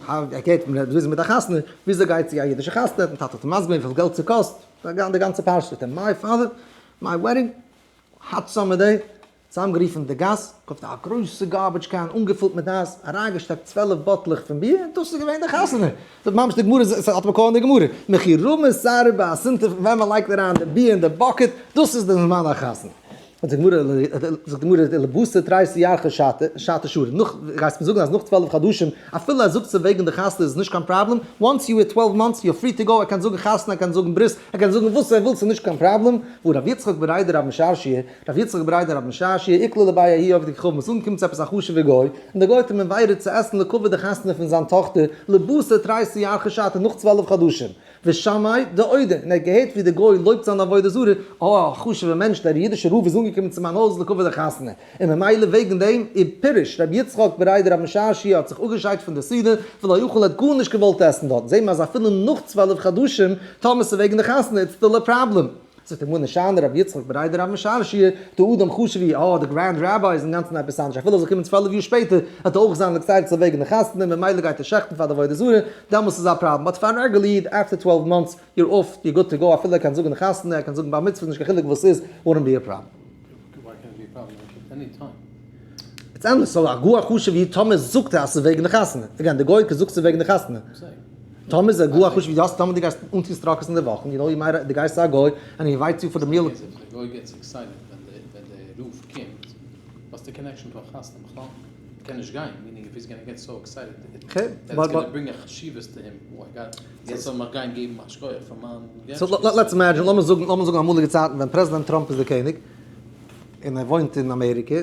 ער גייט מיט א חתונה, וויאזוי גייט צו א אידישע חתונה, מיין טאטע האט אים מסביר געווען וויפיל געלט ס'קאסט, די גאנצע פרשה, זאגט ער, my father, my wedding, hot summer day, צוזאמגערופן די גאס, געקויפט א גרויסע garbage can אנגעפולט מיט אייז, אריינגעשטעקט 12 באטלעך פון ביר, און דאס איז געווען די חתונה. זאגט ממש די גמרא, ס'האט מקור אין די גמרא, מכי רמי שערי באסינתא, פון ווען מ'לייגט אריין די ביר אין די bucket, דאס איז די זמן החתונה. זאגט די גמרא, זאגט די גמרא, לבתר תריסר ירחי שתא שרי, נאך, גייסט מיר זאגן אז נאך 12 חדשים, אפילו ער זאגט ס'איז וועגן די חתונה איז נישט קיין פראבלעם, once you hit 12 months you're free to go, ער קען זאגן חתונה, ער קען זאגן ברית, ער קען זאגן וואס ער וויל, ס'איז נישט קיין פראבלעם, והא רב יצחק בריה דרב משרשיא, רב יצחק בריה דרב משרשיא, איקלע לבי ההוא עובד כוכבים, עס אנקומט צו עפעס א חשוב'ער גוי, און דער גוי האט אים invited צו עסן לכבוד די חתונה פון זיין טאכטער, לבתר תריסר ירחי שתא נאך 12 חדשים. ושמעיה דעודי, און ער האט געהערט ווי דער גוי לויבט זיין עבודה זרה, אה, א חשוב'ער מענטש, דער אידישער רב איז אנגעקומען צו מיין הויז לכבוד די חתונה, און ממילא וועגן דעם, ופירש, רבי יצחק בריה דרב משרשיא האט זיך אפגעשיידט פון די סעודה, ולא אכל האט גארנישט געוואלט עסן דארט, זעהן מיר אז אפילו נאך 12 חדשים, טאמער ס'איז וועגן די חתונה, it's still a problem. זאגט די גמרא שאני רבי יצחק בריה דרב משרשיא, דאדם חשוב הוא, אה, די grand rabbi איז אינגאנצן עפעס אנדערש, אפילו ער זאל קומען 12 יאר שפעטער, וועט ער אויך זיין excited צו וועגן די חתונה, ממילא גייט ער שעכטן פאר די עבודה זרה, דעמאלס איז א פראבלעם, but פאר א רעגולער איד, after 12 months, you're off, you're good to go, אפילו ער קען זאגן די חתונה, ער קען זאגן בר מצוה, נישט קיין חילוק וואס ס'איז, wouldn't be a problem. Why can't it be a problem? At any time. It's endless, so א גאר חשוב איד, טאמער זאגט ער אז ס'איז וועגן די חתונה, again, די גוי זאגט ס'איז וועגן די חתונה. טאמער איז ער גאר א חשוב איד, טאמער דו גייסט אנטון סטראקעס אין די וואכן, you know, you might, דו גייסט צו א גוי, and he invites you for the meal. If the גוי gets excited ווען די רב קומט, what's the connection to א חתונה בכלל? קען נישט גיין, meaning if he's gonna get so excited, that's gonna bring a חשיבות to him, oh my God, יעצט זאל מען גיין געבן א שכוח פאר מיין געסט. So let's imagine, לאמיר זאגן, לאמיר זאגן אמאליגע צייטן ווען פרעזידענט טראמפ איז דער קעניג, און ער וואוינט אין אמעריקע,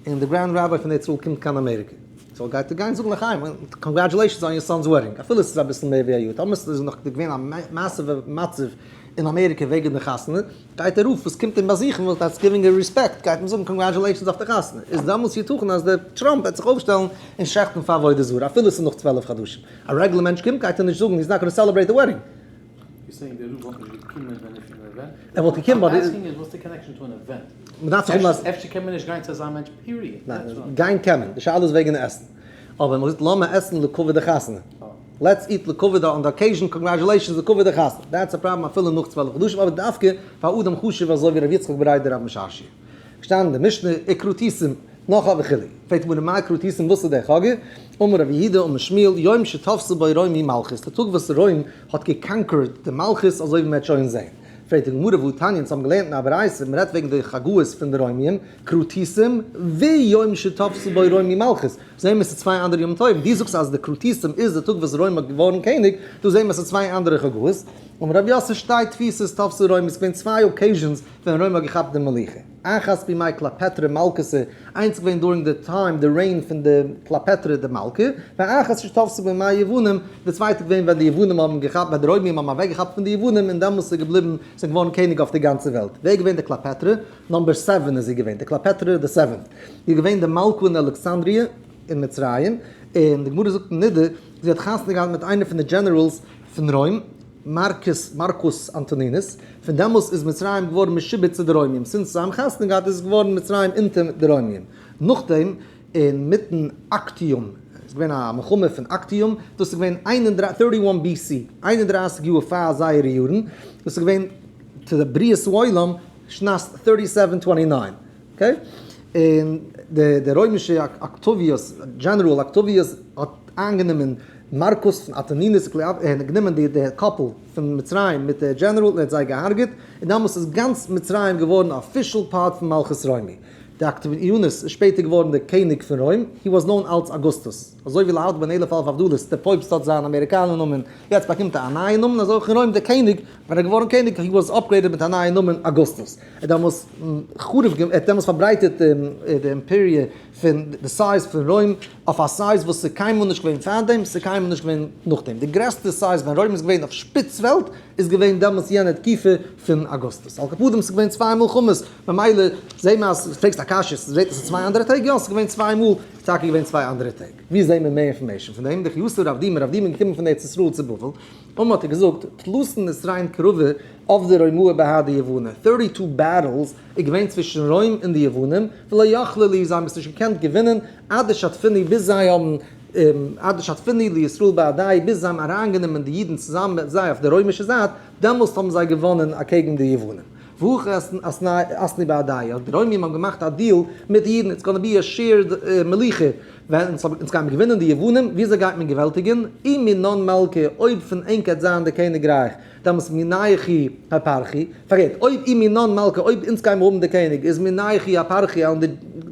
און די grand rabbi פון ארץ ישראל קומט קיין אמעריקע. so גייט ער גיין זאגן לחיים, congratulations on your son's wedding, אפילו עס איז אביסל מער ווי א יאר, טאמער עס איז נאך געווען א מאסיווע מצב אין אמעריקע וועגן די חתונה, גייט דער רב וואס קומט אים באזוכן, וואס that's giving a respect, גייט אים זאגן congratulations אויף די חתונה, איז דעמאלטס יתכן אז דער טראמפ וועט זיך אויפשטעלן און שעכטן פאר עבודה זרה, אפילו עס איז נאך 12 חדשים. א רעגולער מענטש קומט גייט ער נישט זאגן, he's not gonna celebrate the wedding. You're saying דער רב וואלט נישט געקומען ווען נישט אן event? ער וואלט געקומען I'm asking is what's the connection to an event? מ'דארף זיך אנלאזן. אפשר קען מען נישט גיין צו אזא מענטש period. ניין, גיין קען מען, די שאלה איז וועגן עסן. אבער מ'זאגט לאמיר עסן לכבוד די חתונה. Let's eat לכבוד on the occasion, congratulations לכבוד די חתונה. That's a problem אפילו נאך 12 חדשים, אבער דווקא פאר אדם חשוב אזוי ווי ר' יצחק בריה דרב משרשיא. געשטאנען אין די משנה, וכרתיתים, נאך א וכו'. פרעגט די גמרא מאי כרתיתים וואס איז דער חגא? אמר רב יהודה אמר שמואל, יום שתפסה בו רומי מלכות, די טאג וואס רוים האט גע conquered די מלכות אזוי ווי מ'וועט שוין זען. פרעגט די גמרא והא תניא, אונז האבן געלערנט אין א ברייתא, מען רעדט וועגן די חגאות פון די רוימיים, כרתיסים ויום שתפסו בו רומי מלכות, זעהן מיר ס'איז צוויי אנדערע ימים טובים, דו זאגסט אז די כרתיסים איז די טאג וואס רוים האט געווארן קעניג, דא זעהן מיר ס'איז צוויי אנדערע חגאות, אמר רב יוסף שתי תפיסות תפסו רומי, ס'איז געווען צוויי occasions ווען רוים האט געכאפט די מלוכה, אחת בימי קלאפעטרא מלכתא, איינס איז געווען during די time, די reign פון די קלאפעטרא די מלכה, ואחת שתפסו בימי יוונים, די צווייטע איז געווען ווען די יוונים האבן געכאפט, ווען די רוימים האבן אוועקגעכאפט פון די יוונים און דעמאלס איז געבליבן, זענען געווארן קעניג אויף די גאנצע וועלט. ווער איז געווען די קלאפעטרא? number seven איז זי געווען, די קלאפעטרא די seventh. זי איז געווען די מלכה אין אלכסנדריה אין מצרים, און די גמרא זאגט אין נדה, זי האט חתונה געהאט מיט איינער פון די generals פון רוים, מארקוס, מרקוס אנטונינוס, פון דעמאלס איז מצרים געווארן משועבד צו די רוימים, since זיי האבן חתונה געהאט איז עס געווארן מצרים אונטער די רוימים. נאכדעם אין מיטן אקטיום, איז געווען א מלחמה פון אקטיום, דאס איז געווען 31 BC, 31 יאר פאר זייערע יארן, דאס איז געווען צו די בריאת העולם שנת 3729, okay? און די רוימישע אקטאוויוס, general אקטאוויוס האט איינגענומען מארקוס פון אנטונינוס און גענומען די couple פון מצרים מיט די general און האט זיי געהארגעט, און דאמאלס איז גאנץ מצרים געווארן official part פון מלכות רומי. די אקטאוויאנוס איז שפעטער געווארן דער קעניג פון רוים, he was known אלס אגוסטוס. אזוי ווי להבדיל בין אלף אלף הבדלות, דער פויבסט האט זיין אמעריקאנער נאמען, יעצט באקומט ער א נייע נאמען, אזוי אויך אין רוים דער קעניג, ווען ער איז געווארן קעניג, he was upgraded מיט א נייע נאמען אגוסטוס. ער האט דעמאלס חרוב ער האט דעמאלס פארברייטערט די אימפעריע פון די size פון רוים אויף א size וואס איז קיינמאל נישט געווען פארדעם, ס'איז קיינמאל נישט געווען נאכדעם. די גרעסטע size ווען רוים איז געווען אויף שפיץ וועלט איז געווען דעמאלס יענע תקופה פון אגוסטוס. על כל פנים ס'איז געווען צוויי מלחמות, ממילא זעהן מיר אז פרעגסט א קשיא, ס'זעהט אויס צוויי אנדערע טעג, יא ס'איז געווען צוויי מאל, ס'איז טאקע געווען צוויי אנדערע טעג. ווי זעהן מיר מער information פון דעם? דכי אתא רב דימי, רב דימי איז געקומען פון ארץ ישראל צו בבל, אמר האט ער געזאגט, תלתין ותרין קרבי עבדי רומאי בהדי יוונא, 32 battles איז געווען צווישן רוים און די יוונים, ולא יכלו להו, זיי האבן עס נישט געקענט געווינען, עד דשתפינהו ביז זיי האבן עד דשתפינהו לישראל בהדייהו ביז זיי האבן אריינגענומען די אידן צוזאמען מיט זיי אויף די רוימישע זייט, דעמאלסט האבן זיי געוואנען אקעגן די יוונים. והכי אתנו בהדייהו, די רוימים האבן געמאכט א deal מיט די אידן, it's gonna be a shared מלוכה, ווען אונז גיימיר געווינען די יוונים, וויאזוי גייט מען געוועלטיגן? אי מינן מלכא, אויב פון ענק גייט זיין די קעניגרייך, דעמאלס מינייכו היפרכו, פארקערט, אויב אי מינן מלכא, אויב אונז גיימיר האבן די קעניג, איז מינייכו היפרכו, וועלן די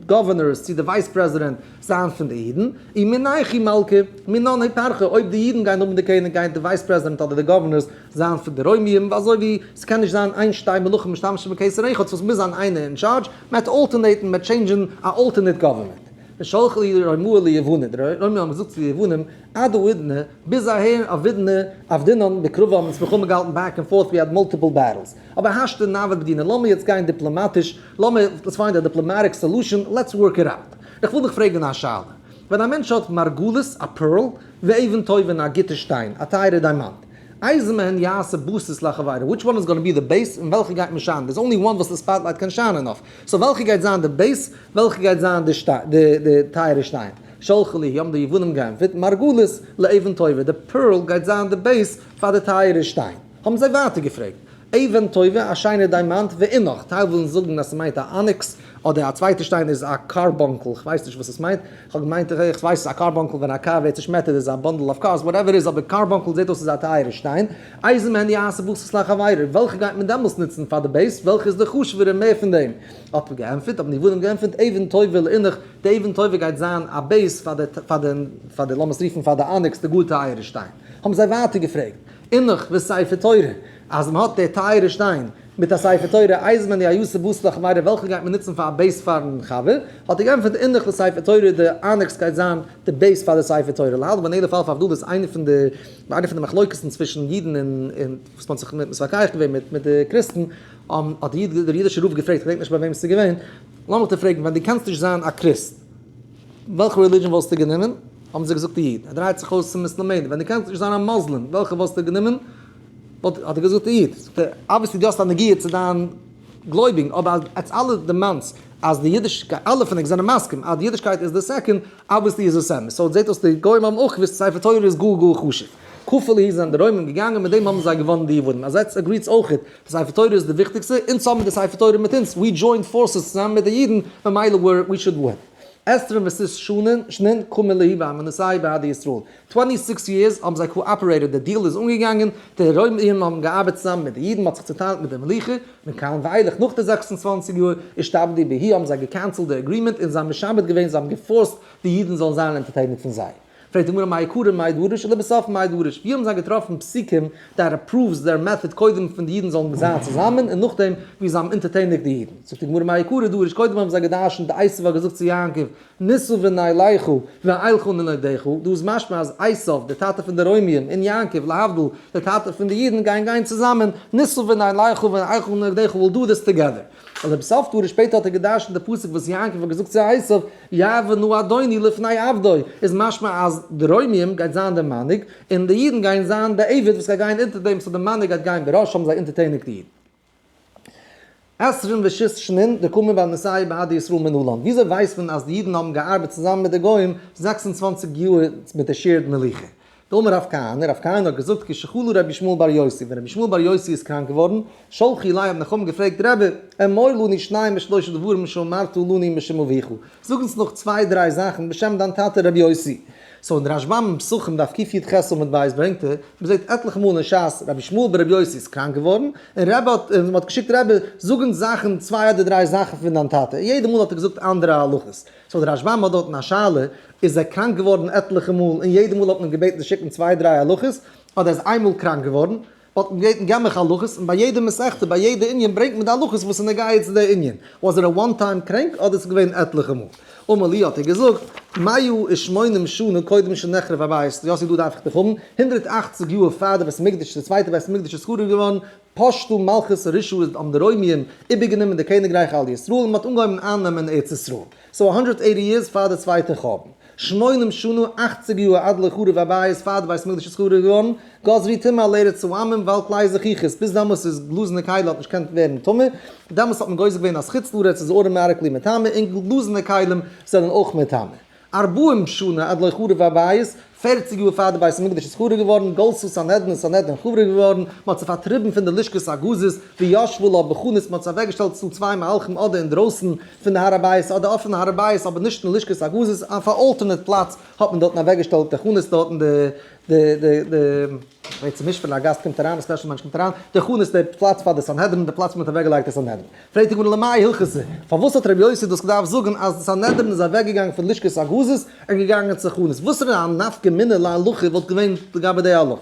governors צו די vice president זיין פון די אידן, אי מינייכו מלכא, מינן היפרכו, אויב די אידן גייען האבן די קעניג גייען די vice president אדער די governors זיין פון די רוימיים, ווייל אזוי ווי ס'קען נישט זיין איין שתי מלכים משתמשים בכתר אחד, so ס'מוז זיין איינער אין charge, מ'העט alternate ן, מ'העט change ן א alternate government. ושלחו להו רומאי ליוונים, די רוימים האבן געזאגט צו די יוונים, עד האידנא, ביז אהער עבידנא, עבדינן בקרבא האבן אונז מלחמה געהאלטן back and forth, we had multiple battles. אבער השתא נעביד בדינא, לאמיר יעצט גיין דיפלאמאטיש, לאמיר, let's find a diplomatic solution, let's work it out. איך וויל דיך פרעגן א שאלה. ווען א מענטש האט מרגלית, א pearl, ואבן טובה און א גוטע שטיין, א טייערע diamant, איזה מהן יעשה בסיס לחבירו, which one is gonna be the base און וועלכע גייט מען שיינען, there's only one וואס די spotlight קען שיינען אויף, so וועלכע גייט זיין די base, וועלכע גייט זיין די טייערע שטיין? שלחו להו, האבן די יוונים געענטפערט, מרגלית לאבן טובה, די pearl גייט זיין די base פאר די טייערע שטיין. האבן זיי ווייטער געפרעגט, אבן טובה, א שיינער diamant, ואינך, טייל ווילן זאגן אז ס'מיינט א onyx, אדער א צווייטע שטיין איז א carbuncle, כ'ווייס נישט וואס עס מיינט, כ'האב געמיינט איך ווייס א carbuncle ווען א קאר ווערט צושמעטערט איז א bundle of cars, whatever איז, אבער carbuncle זעט אויס איז א טייערע שטיין, איזה מהן יעשה בסיס לחבירו, וועלכע גייט מען דעמאלס נוצן פאר די base, וועלכע איז די חשוב'ערע מער פון דעם? האט מען געענטפערט, האבן די יוונים געענטפערט, אבן טובה לאינך, די אבן טובה גייט זיין א base פאר די, פאר די, פאר די, לאמיר עס רופן פאר די onyx, די גאר טייערע שטיין. האבן זיי ווייטער געפרעגט, אינך וספר תורה, אז מען האט די טייערע שטיין מיט א ספר תורה, איזה מהן יעשה בסיס לחבירו, וועלכע גייט מען נוצן פאר א base פארן חבר? האט ער געענטפערט, אינך וספר תורה, די onyx גייט זיין די base פאר די ספר תורה. להבדיל בין אלף אלפי הבדלות איז איינע פון די, איינע פון די מחלוקת'ן צווישן אידן און, און וואס מען האט זיך מתווכח געווען מיט מיט די קריסטן, האט די איד, דער אידישער רב געפרעגט, כ'געדענק נישט ביי וועם ס'איז געווען, לאמיך דיר פרעגן, ווען דו קענסט נישט זיין א קריסט, וועלכע religion וואלסטו גענומען? האבן זיי געזאגט די איד. ער דרייט זיך אויס צום מוסלעמענער, ווען דו קענסט נישט זיין א מוסלים, וועלכע וואלסטו גענומען? וואלט, האט ער געזאגט די איד. זאגט ער, obviously דו האסט א נגיעה צו דיין גלויבינג, אבער עטס אלע דערמאנטס אז די אידישקייט, אלע פון ענק זענען מסכים אז די אידישקייט איז די second, obviously איז עס אמת. so זעט אויס די גוים האבן אויך געוואוסט ספר תורה איז גאר גאר חשוב. כפל היא זענען די רוימים געגאנגען מיט דעם האבן זיי געוואנען די יוונים. אז עטס agree טס אויכעט די ספר תורה איז די וויכטיגסטע, אונז האבן די ספר תורה מיט אונז, we joined forces צוזאמען מיט די אידן, ממילא we should win. עשרים ושש שנין קמו להו בהמנותייהו בהדי ישראל. 26 years האבן זיי cooperated, די deal איז אנגעגאנגען, די רוימים האבן געארבעט צוזאמען מיט די אידן, מ'האט זיך צוטיילט מיט די מלוכה, מכאן ואילך נאך די 26 יאר אישתעבדו בהו האבן זיי גע cancel ט די agreement און זיי האבן משעבד געווען, זיי האבן גע force ט די אידן זאלן זיין אונטערטעניג פון זיי. פרעגט די גמרא מאי קרא מאי דרוש ולבסוף מאי דרוש, ווי האבן זיי געטראפן פסוקים that approves their method קודם פון די אידן זאלן זיין צוזאמען און נאכדעם ווי זיי האבן אונטערטעניגט די אידן? זאגט די גמרא מאי קרא דרוש, קודם האבן זיי געדרשנט די עשו האט געזאגט צו יעקב נסעה ונלכה ואלכה לנגדך, דא איז משמע אז עשו דער טאטע פון די רוימיים און יעקב להבדיל דער טאטע פון די אידן גייען גיין צוזאמען, נסעה ונלכה ואלכה לנגדך we'll do this together. ולבסוף דרש, שפעטער האט ער געדרשנט די פסוק וואס יעקב האט געזאגט צו עשו, יעבור נא אדוני לפני עבדו, איז משמע אז די רוימיים גייט זיין דער מנהיג, און די אידן גייען זיין די עבד וואס גייט גיין אונטער דעם, so די מנהיג גייט גיין בראש האבן זיי אונטערטעניגט די אידן. עשרים ושש שנין דקמו בהמנותייהו בהדי ישראל מנלן, וויאזוי ווייסט מען אז די אידן האבן געארבעט צוזאמען מיט די גוים 26 יאר מיט די shared מלוכה? דאמר רב כהנא, רב כהנא האט געזאגט כשחלה רבי ישמעאל בר יוסי, ווען רבי ישמעאל בר יוסי איז קראנק געווארן, שלחו ליה האבן די חכמים געפרעגט רבי, אמור לנו שניים ושלושה דברים שאמרת לנו משום אביך, זאג אונז נאך צוויי דריי זאכן בשם דיין טאטע רבי יוסי. so אין רשב"ם אין פסחים דף קי"ח עמוד ב' ברענגט ער, מען זעט עטליכע מאל אין ש"ס רבי ישמעאל ברבי יוסי איז קראנק געווארן, און רבי האט, און מען האט געשיקט רבי זאג אונז זאכן צוויי אדער דריי זאכן פון דיין טאטע, און יעדע מאל האט ער געזאגט אנדערע הלכות. so דער רשב"ם האט דארטן א שאלה, איז ער קראנק געווארן עטליכע מאל און יעדע מאל האט מען געבעטן צו שיקן צוויי דריי הלכות, אדער ער איז איינמאל קראנק געווארן, האט מען געבעטן געב מיך הלכות, און ביי יעדע מסכתא ביי יעדע ענין ברענגט מען די הלכות וואס איז נוגע צו די ענין, was ער א one time קרענק אדער עס איז געווען עטליכע מאל? אמר לי האט ער געזאגט, מאה ושמונים שנה קודם שנחרב הבית, יוסי דא דארף איך דיך האבן, 180 יאר פאר די בית המקדש, די צווייטע בית המקדש איז חרוב געווארן, פשטו מלכות הרשעה האבן די רוימיים איבערגענומען די קעניגרייך על ישראל און מען האט אנגעהויבן אייננעמען ארץ ישראל. so 180 years פאר די צווייטע חורבן. שמונים שנה, 80 יאר עד לא חרב הבית פאר די בית המקדש איז חרוב געווארן, גזרו טומאה על ארץ העמים ועל כלי זכוכית, ביז דעמאלס איז גלאזענע כלי האט נישט געקענט ווערן טמא, דעמאלס האט מען גוזר געווען אז חוץ לארץ איז automatically מטמא און גלאזענע כלים זענען אויך מטמא. ארבעים שנה עד לא חרב הבית, 40 יאר פאר די בית המקדש איז חרוב געווארן, גלתה סנהדרין, סנהדרין חרוב געווארן, מען האט זיי פארטריבן פון די לשכת הגזית, וישבו לה בחנות, מען האט זיי אוועקגעשטעלט צו צוויי מהלכים אדער אינדרויסן פון די הר הבית אדער אויפן הר הבית אבער נישט אין לשכת הגזית, אויף א alternate פלאץ האט מען דארטן אוועקגעשטעלט די חנות דארטן די די די די ווערט צומישט ווען א גאסט קומט אריין, א special מענטש קומט אריין, די חנות די פלאץ פאר די סנהדרין, די פלאץ וואו מען האט אוועקגעלייגט די סנהדרין. פרעגט די גמרא למאי הלכתא, פארוואס האט רבי יוסי דאס געדארפט זאגן אז די סנהדרין איז אוועקגעגאנגען פון לשכת הגזית און געגאנגען צו חנות, וואסערע א נפקא מינה להלכה וואלט געווען לגבי די הלכה?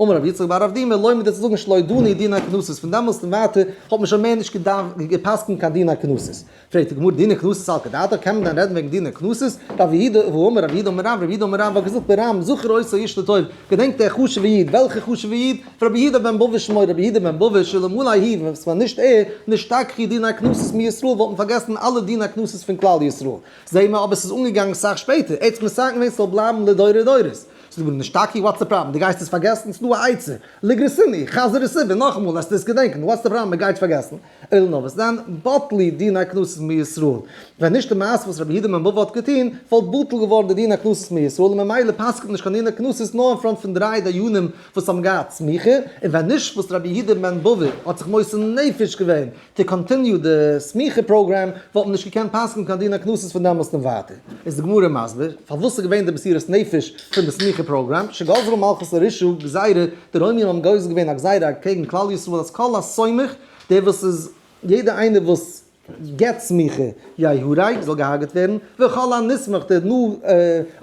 אמר רבי יצחק בר אבדימי, לומד צו זאגן שלא דנו דיני קנסות, פון דעמאלסט און ווייטער האט מען שוין מער נישט גע'פסק'נט קיין דיני קנסות. פרעגט די גמרא דיני קנסות סלקא דעתך, קען מען דען רעדן וועגן דיני קנסות? רב יהודה והאמר רב יהודה אמר רב, רב יהודה אמר רב האט געזאגט ברם זכור אותו איש לטוב, געדענקט דער חשוב'ער איד, וועלכער חשוב'ער איד? רבי יהודה בן בבא שמו, רבי יהודה בן בבא שאלמלא הוא, ווען עס ווען נישט ער, נשתכחו דיני קנסות מישראל, וואלט מען פארגעסן אלע דיני קנסות פון כלל ישראל. זעהן מיר אבער עס איז אנגעגאנגען סאך שפעטער, ער האט עס מתקן געווען ס'זאל בלייבן לדורי דורות. זאגט די גמרא נשתכחו, what's the problem, דו גייסט עס פארגעסן? ס'דא א עצה, ליגרסינהו, חזר עס איבער נאכאמאל וועסטו עס געדענקען, what's the problem, מ'גייט פארגעסן. אלא נאר וואס דען, בטלו דיני קנסות מישראל. ווען נישט די מעשה וואס רבי יהודה בן בבא האט געטון, וואלט בטל געווארן די דיני קנסות מישראל, און ממילא פסק'נט נישט קיין דיני קנסות נאר אין front פון דריי דיינים וואס האבן געהאט סמיכה, און ווען נישט וואס רבי יהודה בן בבא האט זיך מוסר נפש געווען to continue די סמיכה program, וואלט מען נישט געקענט פסק'נען קיין דיני קנסות פון דעמאלסט און ווייטער. איז די גמרא מסביר פארוואס איז געווען די מסירת נפש פון די סמיכה program, שגזרו מלכות הרשעה גזירה, די רוימים האבן גוזר געווען א גזירה אקעגן כלל ישראל אז כל הסומך, דער וואס איז, יעדער איינער וואס געבט סמיכה, יהרג, זאל געהארגעט ווערן, וכל הנסמך, דער new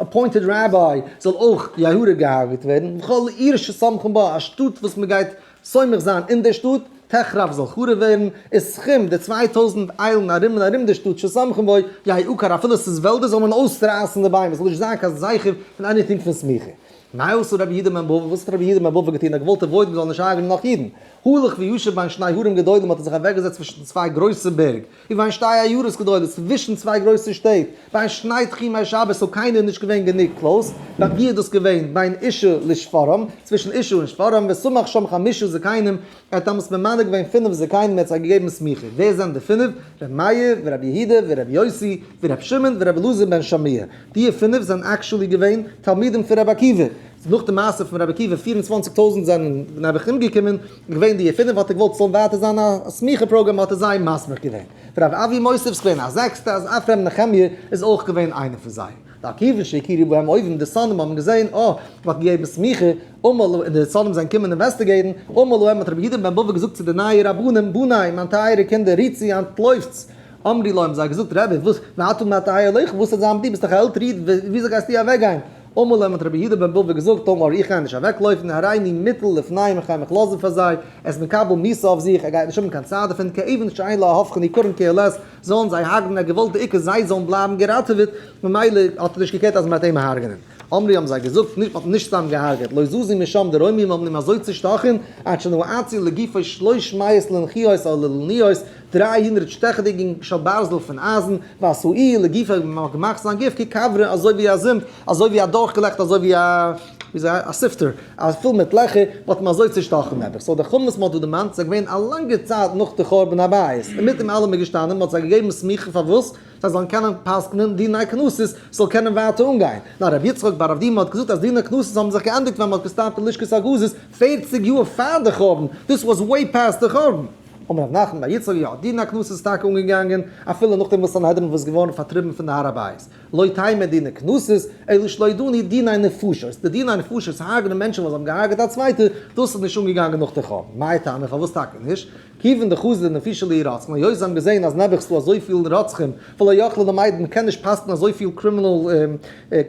appointed rabbi, זאל אויך יהרג געהארגעט ווערן, וכל עיר שסומכין בה, א שטאט וואס מען גייט סומך זיין אין דער שטאט, תחרב זאל חרוב ווערן, וסכום, די 2000 איילן ארום און ארום דער שטאט שסומכין בו, יעקר, אפילו עס איז וועלדער זאל מען אויסרייסן די ביימער, ס'זאל נישט זיין קיין זכר פון anything פון סמיכה. מה עשה רבי יהודה בן בבא, וואס האט רבי יהודה בן בבא געטון? ער האט געוואלט avoid ן מ'זאל נישט הרג'נען נאך אידן. הלך וישב בין שני הרים גדולים האט ער זיך אוועקגעזעצט צווישן צוויי גרויסע בערג, ובין שתי עיירות גדולות, צווישן צוויי גרויסע שטעט, בין שני תחומי שבת, so קיינער איז נישט געווען גענוג close, ביי ווי איז דאס געווען? בין אשה לשפרעם, צווישן אשה און שפרעם, וסמך שם חמשה זקנים, ער האט דאמאלס ממנה געווען פינף זקנים, ער האט זיי געגעבן סמיכה, ווער זענען די פינף? ר' מאיר, ור' יהודה, ור' יוסי, ור' שמעון, ור' אלעזר בן שמוע, די פינף זענען actually געווען תלמידים פון ר' עקיבא. נאך די מעשה פון רבי עקיבא 24,000 זענען נעבעך אומגעקומען, געווען די פינף האט ער געוואלט ס'זאל ווייטער זיין א סמיכה program האט ער זיי מסמיך געווען. רב אבי מוסיף איז געווען א זעקסטע אז אפרים נחמיה איז אויך געווען איינער פון זיי. דכיון שהכירו בהם אויבים די שונאים האבן געזען אה מ'האט געגעבן סמיכה אמר לו און די שונאים זענען קומען investigate ן אמר להם האט רבי יהודה בן בבא געזאגט צו די נייע רבנים בני מיין טייערע קינדער רוצו אנטלויפטס אמרו לו האבן זיי געזאגט רבי וואס ואתה מה תהא עליך וואס וועט זיין מיט דיר ביסט דאך א עלטער איד וויאזוי גייסטו אוועקגיין אמר להם האט רבי יהודה בן בבא געזאגט don't worry איך גיי נישט אוועקלויפן הריני מוטל לפניהם איך גיי מיך לאזן פאר זיי, ער איז מקבל מיתה אויף זיך, ער גייט נישט האבן קיין צער דערפון, כאבן שאין לה הופכין יקרים כאלת, זאלן זיי הרג'נען, ער האט געוואלט בעיקר זיי זאלן בלייבן געראטעוועט, ממילא האט ער נישט גע care ט אז מען וועט אים הרג'נען. אמרו האבן זיי געזאגט, נישט מען האט אים נישט סתם געהארגעט, לא זזו משם די רוימים האבן אים אזוי צושטאכן, עד שנועצו לגופו שלוש מאות לנכיות או ללניות, 300 שטעכעדיגן של ברזל פון אייזן, ועשאוהו לגופו מען האט געמאכט זיין גוף ככברה אזוי ווי א זומפ, אזוי ווי א דורכגעלעכט אזוי ווי א ווי א sifter, א פול מיט לעכער, מען האט אים אזוי צושטאכן נעבעך. So די חורבן וואס מען האט דא דערמאנט איז געווען א לאנגע צייט נאך די חורבן הבית, און מיט דעם אלעם איז געשטאנען מען האט זיי געגעבן סמיכה פארוואס? זיי זאלן קענען פסק'נען דיני קנסות ס'זאל קענען ווייטער אנגיין. נאר רבי יצחק בר אבדימי האט געזאגט אז דיני קנסות האבן זיך געענדיגט ווען מען האט גע stop ט די לשכת הגזית 40 יאר פאר די חורבן, דאס was way past די חורבן. אמר רב נחמן בר יצחק יא, דיני קנסות איז טאקע אנגעגאנגען אפילו נאכדעם וואס סנהדרין וואס געווארן פארטריבן פון די הר הבית. לא תימא דיני קנסות, אלא שלא דנו דיני נפשות. די דיני נפשות הרג'נען מענטשן וואס האבן געהארגעט א צווייטע, דאס איז נישט אנגעגאנגען נאך די חורבן. מאי טעמא פארוואס טאקע נישט? כיוון דחזו דנפישי להו רוצחין, היות זיי האבן געזען אז נעבעך ס'דא אזויפיל רוצחים, ולא יכלו למידן, מ'קען נישט פסק'ן אזויפיל criminal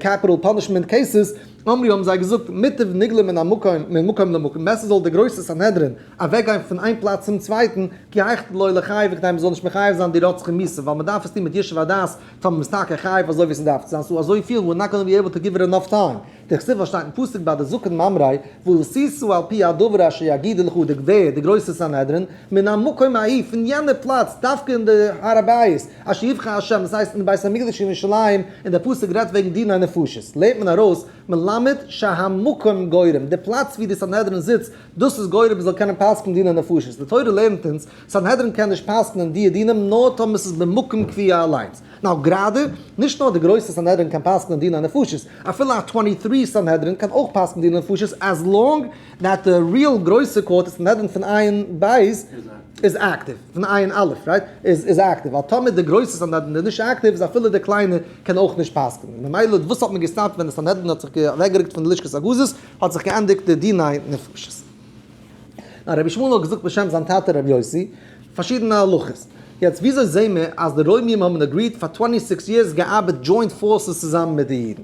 capital punishment cases, אמרו האבן זיי געזאגט, מוטב ניגלה מן המקום ממקום למקום, בעסער זאל די גרויסע סנהדרין אוועקגיין פון איין פלאץ צום צווייטן, כי היכי דלא ליחייבו כדי מ'זאל נישט מחייב זיין די רוצחים מיתה, ווייל מ'דארף עס טון מיט ישוב הדעת, טאמער מ'איז טאקע חייב אזוי ווי ס'דארף צו זיין, ס'דא אזויפיל, we're not gonna be able to give it enough time. דכתיב וואס שטייט אין פסוק ביי די זקן ממרא, ועשית על פי הדבר אשר יגידו לך די גביר, די גרויסע סנהדרין, מן המקום ההוא, פון יענע פלאץ, דווקא אין די הר הבית, אשר יבחר השם, דאס הייסט אין די בית המקדש אין ירושלים, און דער פסוק רעדט וועגן דיני נפשות, לערנט מען ארויס, מלמד שהמקום גורם, די פלאץ ווי די סנהדרין זיצט, דאס איז גורם מ'זאל קענען פסק'ן דיני נפשות, די תורה לערנט אונז, סנהדרין קען נישט פסק'נען די דינים נאר טאמער ס'איז במקום קביעה אליינס. Now גראדע, נישט נאר די גרויסע סנהדרין קען פסק'נען דיני נפשות, אפילו א 23 סנהדרין קען אויך פסק'נען דיני נפשות as long that די real גרויסע court, די סנהדרין פון עין בית איז active, פון עין א', right, איז active, ווייל טאמער די גרויסע סנהדרין איז נישט active איז אפילו די קליינע קען אויך נישט פסק'נען. ממילא וואס האט מען גע stop ט ווען די סנהדרין האט זיך אוועקגערוקט פון די לשכת הגזית האט זיך געענדיגט די דיני נפשות. נאר רבי ישמעאל האט געזאגט בשם זיין טאטע רבי יוסי פארשידענע הלכות. יעצט וויאזוי זעהן מיר אז די רוימים האבן agreed פאר 26 years געארבעט joint forces צוזאמען מיט די אידן?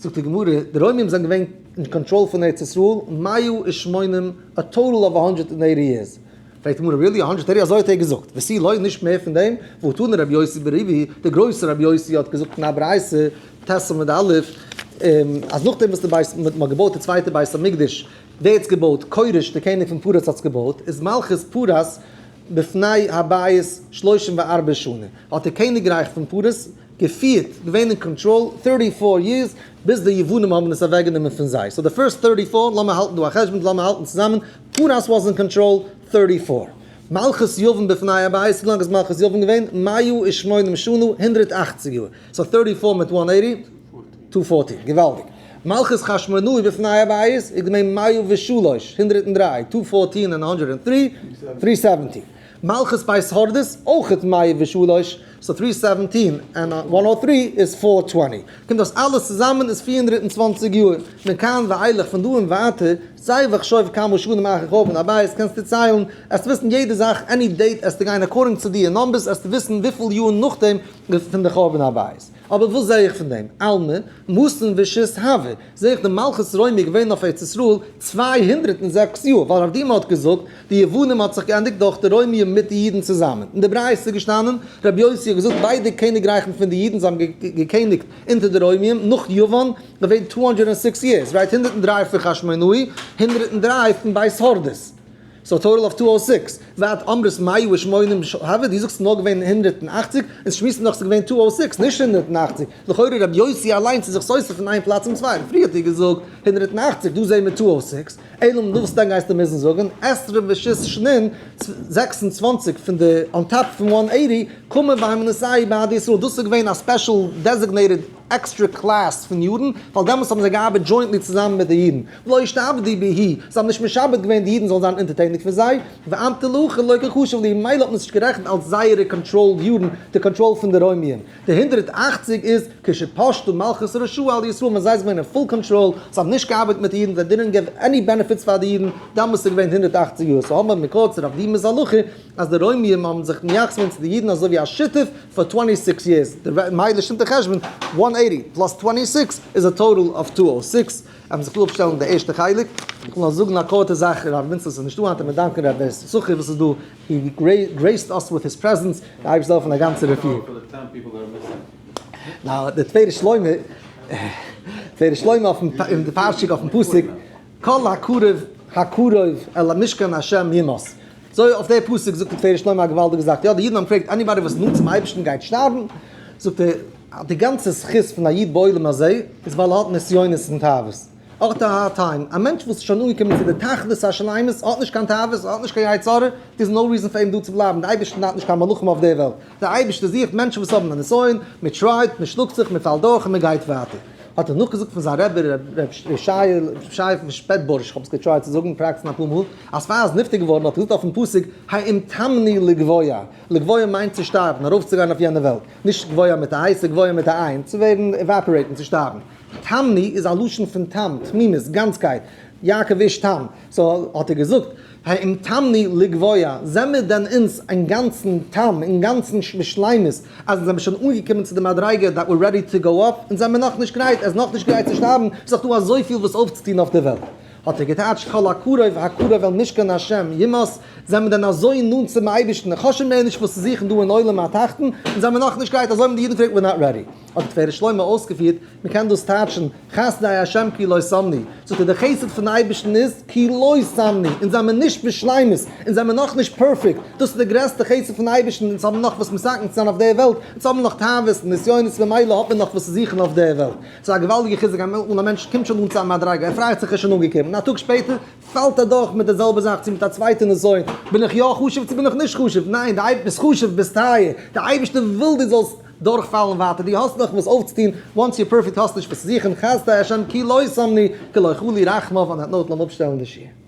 זאגט די גמרא, די רוימים זענען געווען אין קאנטראל פון ארץ ישראל מאה ושמונים א total of 180 years. פרעגט די גמרא, really? 180? אזוי האט ער געזאגט, ותו לא, נישט מער פון דעם, והתני רבי יוסי בריבי, דער גרויסער רבי יוסי האט געזאגט אין א ברייתא, ט' עמוד א', אז נאכדעם וואס די בית, מען האט געבויט די צווייטע בית המקדש, ווער האט עס געבויט? כורש דער קעניג פון פרס האט עס געבויט, איז מלכות פרס בפני הבית 34 שנה, האט דער קעניגרייך פון פרס געפירט, געווען אין קאנטראל 34 years, ביז די יוונים האבן עס אוועקגענומען פון זיי. So די first 34, לאמיר האלטן דא א חשבון, לאמיר האלטן צוזאמען, פרס was in control 34. מלכות יוון בפני הבית, ווי לאנג איז מלכות יוון געווען? מאה ושמונים שנה, 180 יאר. So 34 מיט 180? 214. געוואלדיג. מלכות חשמונאי בפני הבית איז געווען מאה ושלש, 103, 214 און 103, 370. מלכות בית הורדוס, אויך מאה ושלש, so 317 און 103 איז 420. קומט דאס אלעס צוזאמען איז 420 יאר. מכאן ואילך פון דא און ווייטער, צא וחשוב כמה שנים אחר חורבן הבית, קענסטו ציילן, עסט וויסן יעדע זאך, any date, עסטו גיין according צו די numbers, עסטו וויסן וויפיל יאר נאכדעם פון די חורבן הבית. אבער וואס זעה איך פון דעם? אלמא, מאתין ושית הוו, זעה איך די מלכות רומי געווען אויף ארץ ישראל 206 יאר, ווייל רב דימא האט געזאגט, די יוונים האט זיך געענדיגט דורך די רוימיים מיט די אידן צוזאמען. אין די ברייתא איז געשטאנען, רבי יוסי האט געזאגט ביידע קעניגרייכן פון די אידן, זיי האבן געקעניגט אונטער די רוימיים נאך יוון, געווען 206 years, right? 103 פון חשמונאי, 103 פון בית הורדוס. So total of 206. ואת אמרת מאה ושמונים הוו, דו זאגסט נאר געווען 180, און שמועסן נאך ס'איז געווען 206, נישט 180. לכאורה רבי יוסי אליינס איז זיך סותר פון איין פלאץ צום צווייטן. פריער האט ער געזאגט 180, דא זעהן מיר 206. אלא דו וואס דען גייסטו מוזן זאגן, עשרים ושית שנין, 26 פון די on top פון 180, קומען ביים נשאי בעד ישראל. דאס איז געווען א special designated. extra class פון יארן, ווייל דעמאלטס האבן זיי געארבעט jointly צוזאמען מיט די אידן, ולא אשתעבדו בהו, זיי האבן נישט משעבד געווען די אידן זאלן זיין אונטערטעניג פון זיי, ואמטי להכי לא קא חשיב להו, ממילא האט מען עס נישט גערעכנט אלס זייערע controlled יארן, די קאנטראל פון די רוימיים. די 180 איז כשפשטו מלכות רשעה על ישראל, ווען זיי זענען געווען אין full control, זיי האבן נישט געארבעט מיט די אידן, זיי didn't give any benefits פאר די אידן, דאמאלס איז געווען 180 יאר, so האבן מיר מקור צו רב דימי'ס הלכה אז די רוימיים האבן זיך מייחס געווען צו די אידן אזוי ווי א שותף פאר 26 years, די מילא שטימט די חשבון, 180 plus 26 איז א total of 206. האבן זיך דא אפשטעלן די ערשטע חלק, איך וויל נאר זאגן א קורצע זאך, רב ווינצל איז נישטא היינט, און מיר דאנקען רב סוחר וואס איז דא, he graced us with his presence, די אייבערשטער זאל העלפן א גאנצע רפואה. Now, די תפארת שלמה, תפארת שלמה אויפן, אין די פרשה אויפן פסוק, כל הקרוב הקרוב אל המשכן השם יומת. אזוי אויף די פסוק זאגט די תפארת שלמה א געוואלדיגע זאך, יא די אידן האבן געפרעגט anybody וואס נאנט צום אייבערשטן גייט שטארבן, זאגט ער, די גאנצע זכות פון א איד בעולם הזה איז ווייל ער האט נסיונות און תאוות. אויך די hard time, א מענטש וואס איז שוין אנגעקומען צו די תכלית השלימות, האט נישט קיין תאוות, האט נישט קיין יצר הרע, there is no reason פאר אים דא צו בלייבן, די אייבערשטער נארט נישט קיין מלאכים אויף דער וועלט, דער אייבערשטער זוכט מענטשן וואס האבן א נסיון, מען try ט, מען שלאגט זיך, מען פאלט דורך און מען גייט ווייטער. האט ער נאכגעזאגט פון זיין רבי ר' ישעי' פון שפעטבורש, איך האב עס גע try ט צו זאגן practice ן אפאר מאל, אז פאר ער איז נפטר געווארן האט ער געזאגט אויפן פסוק האם תמנו לגבוה, לגבוה מיינט צו שטארבן, ארויפצוגיין אויף יענע וועלט, נישט גבוה מיט א הייסע גבוה מיט א עין, צו ווערן evaporate ן, צו שטארבן. תמנו איז א לשון פון תם, תמימות, גאנצקייט, יעקב איש תם, so האט ער געזאגט, האם תמנו לגבוה, זעמיר דען אונז אינגאנצן תם, אינגאנצן בשלימות, אז אונז זעמיר שוין אנגעקומען צו די מדריגה that we're ready to go up, אונז זעמיר נאכנישט גרייט, ער איז נאכנישט גרייט צו שטארבן, ס'איז דאך דא אזויפיל וואס אויפצוטון אויף דער וועלט. האט ער געטייטשט כל הקרוב הקרוב אל משכן ה' יומת, זעמיר דען אזוי נאנט צום אייבערשטן, איך האב שוין מער נישט וואס צו זוכן דא אין עולם התחתון, אונז זעמיר נאכנישט גרייט, אזוי האבן די אידן געפרעגט we're not ready. האט די תפארת שלמה אויסגעפירט, מען קען דאס טייטשן, חסדי ה' כי לא תמנו, זאגט ער, דער חסד פון אייבערשטן איז, כי לא תמנו, אונז זעמיר נישט בשלימות, אונז זעמיר נאכנישט perfect, דאס איז דער גרעסטער חסד פון אייבערשטן, אונז האבן נאך וואס מתקן צו זיין אויף דער וועלט, אונז האבן נאך תאוות און נסיונות, ממילא האט מען נאך וואס צו זוכן אויף דער וועלט. ס'איז א געוואלדיגע חיזוק און א מענטש קומט שוין אן צו א מדריגה, ער פרייט זיך ער איז שוין אנגעקומען, און א טאג שפעטער פאלט ער דורך מיט די זעלבע זאך צו מיט א צווייטע נסיון, בין איך יא חשוב צו בין איך נישט חשוב, ניין, די אייב ביסט חשוב ביסט טייער, די אייבערשטער וויל דו זאלסט דורכפאלן ווייטער, דו האסט נאך וואס אויפצוטון, once you're perfect האסט נישט וואס צו זוכן, חסדי השם כי לא תמנו, כי לא כלו רחמיו, on that note לאמיר אפשטעלן די שיעור.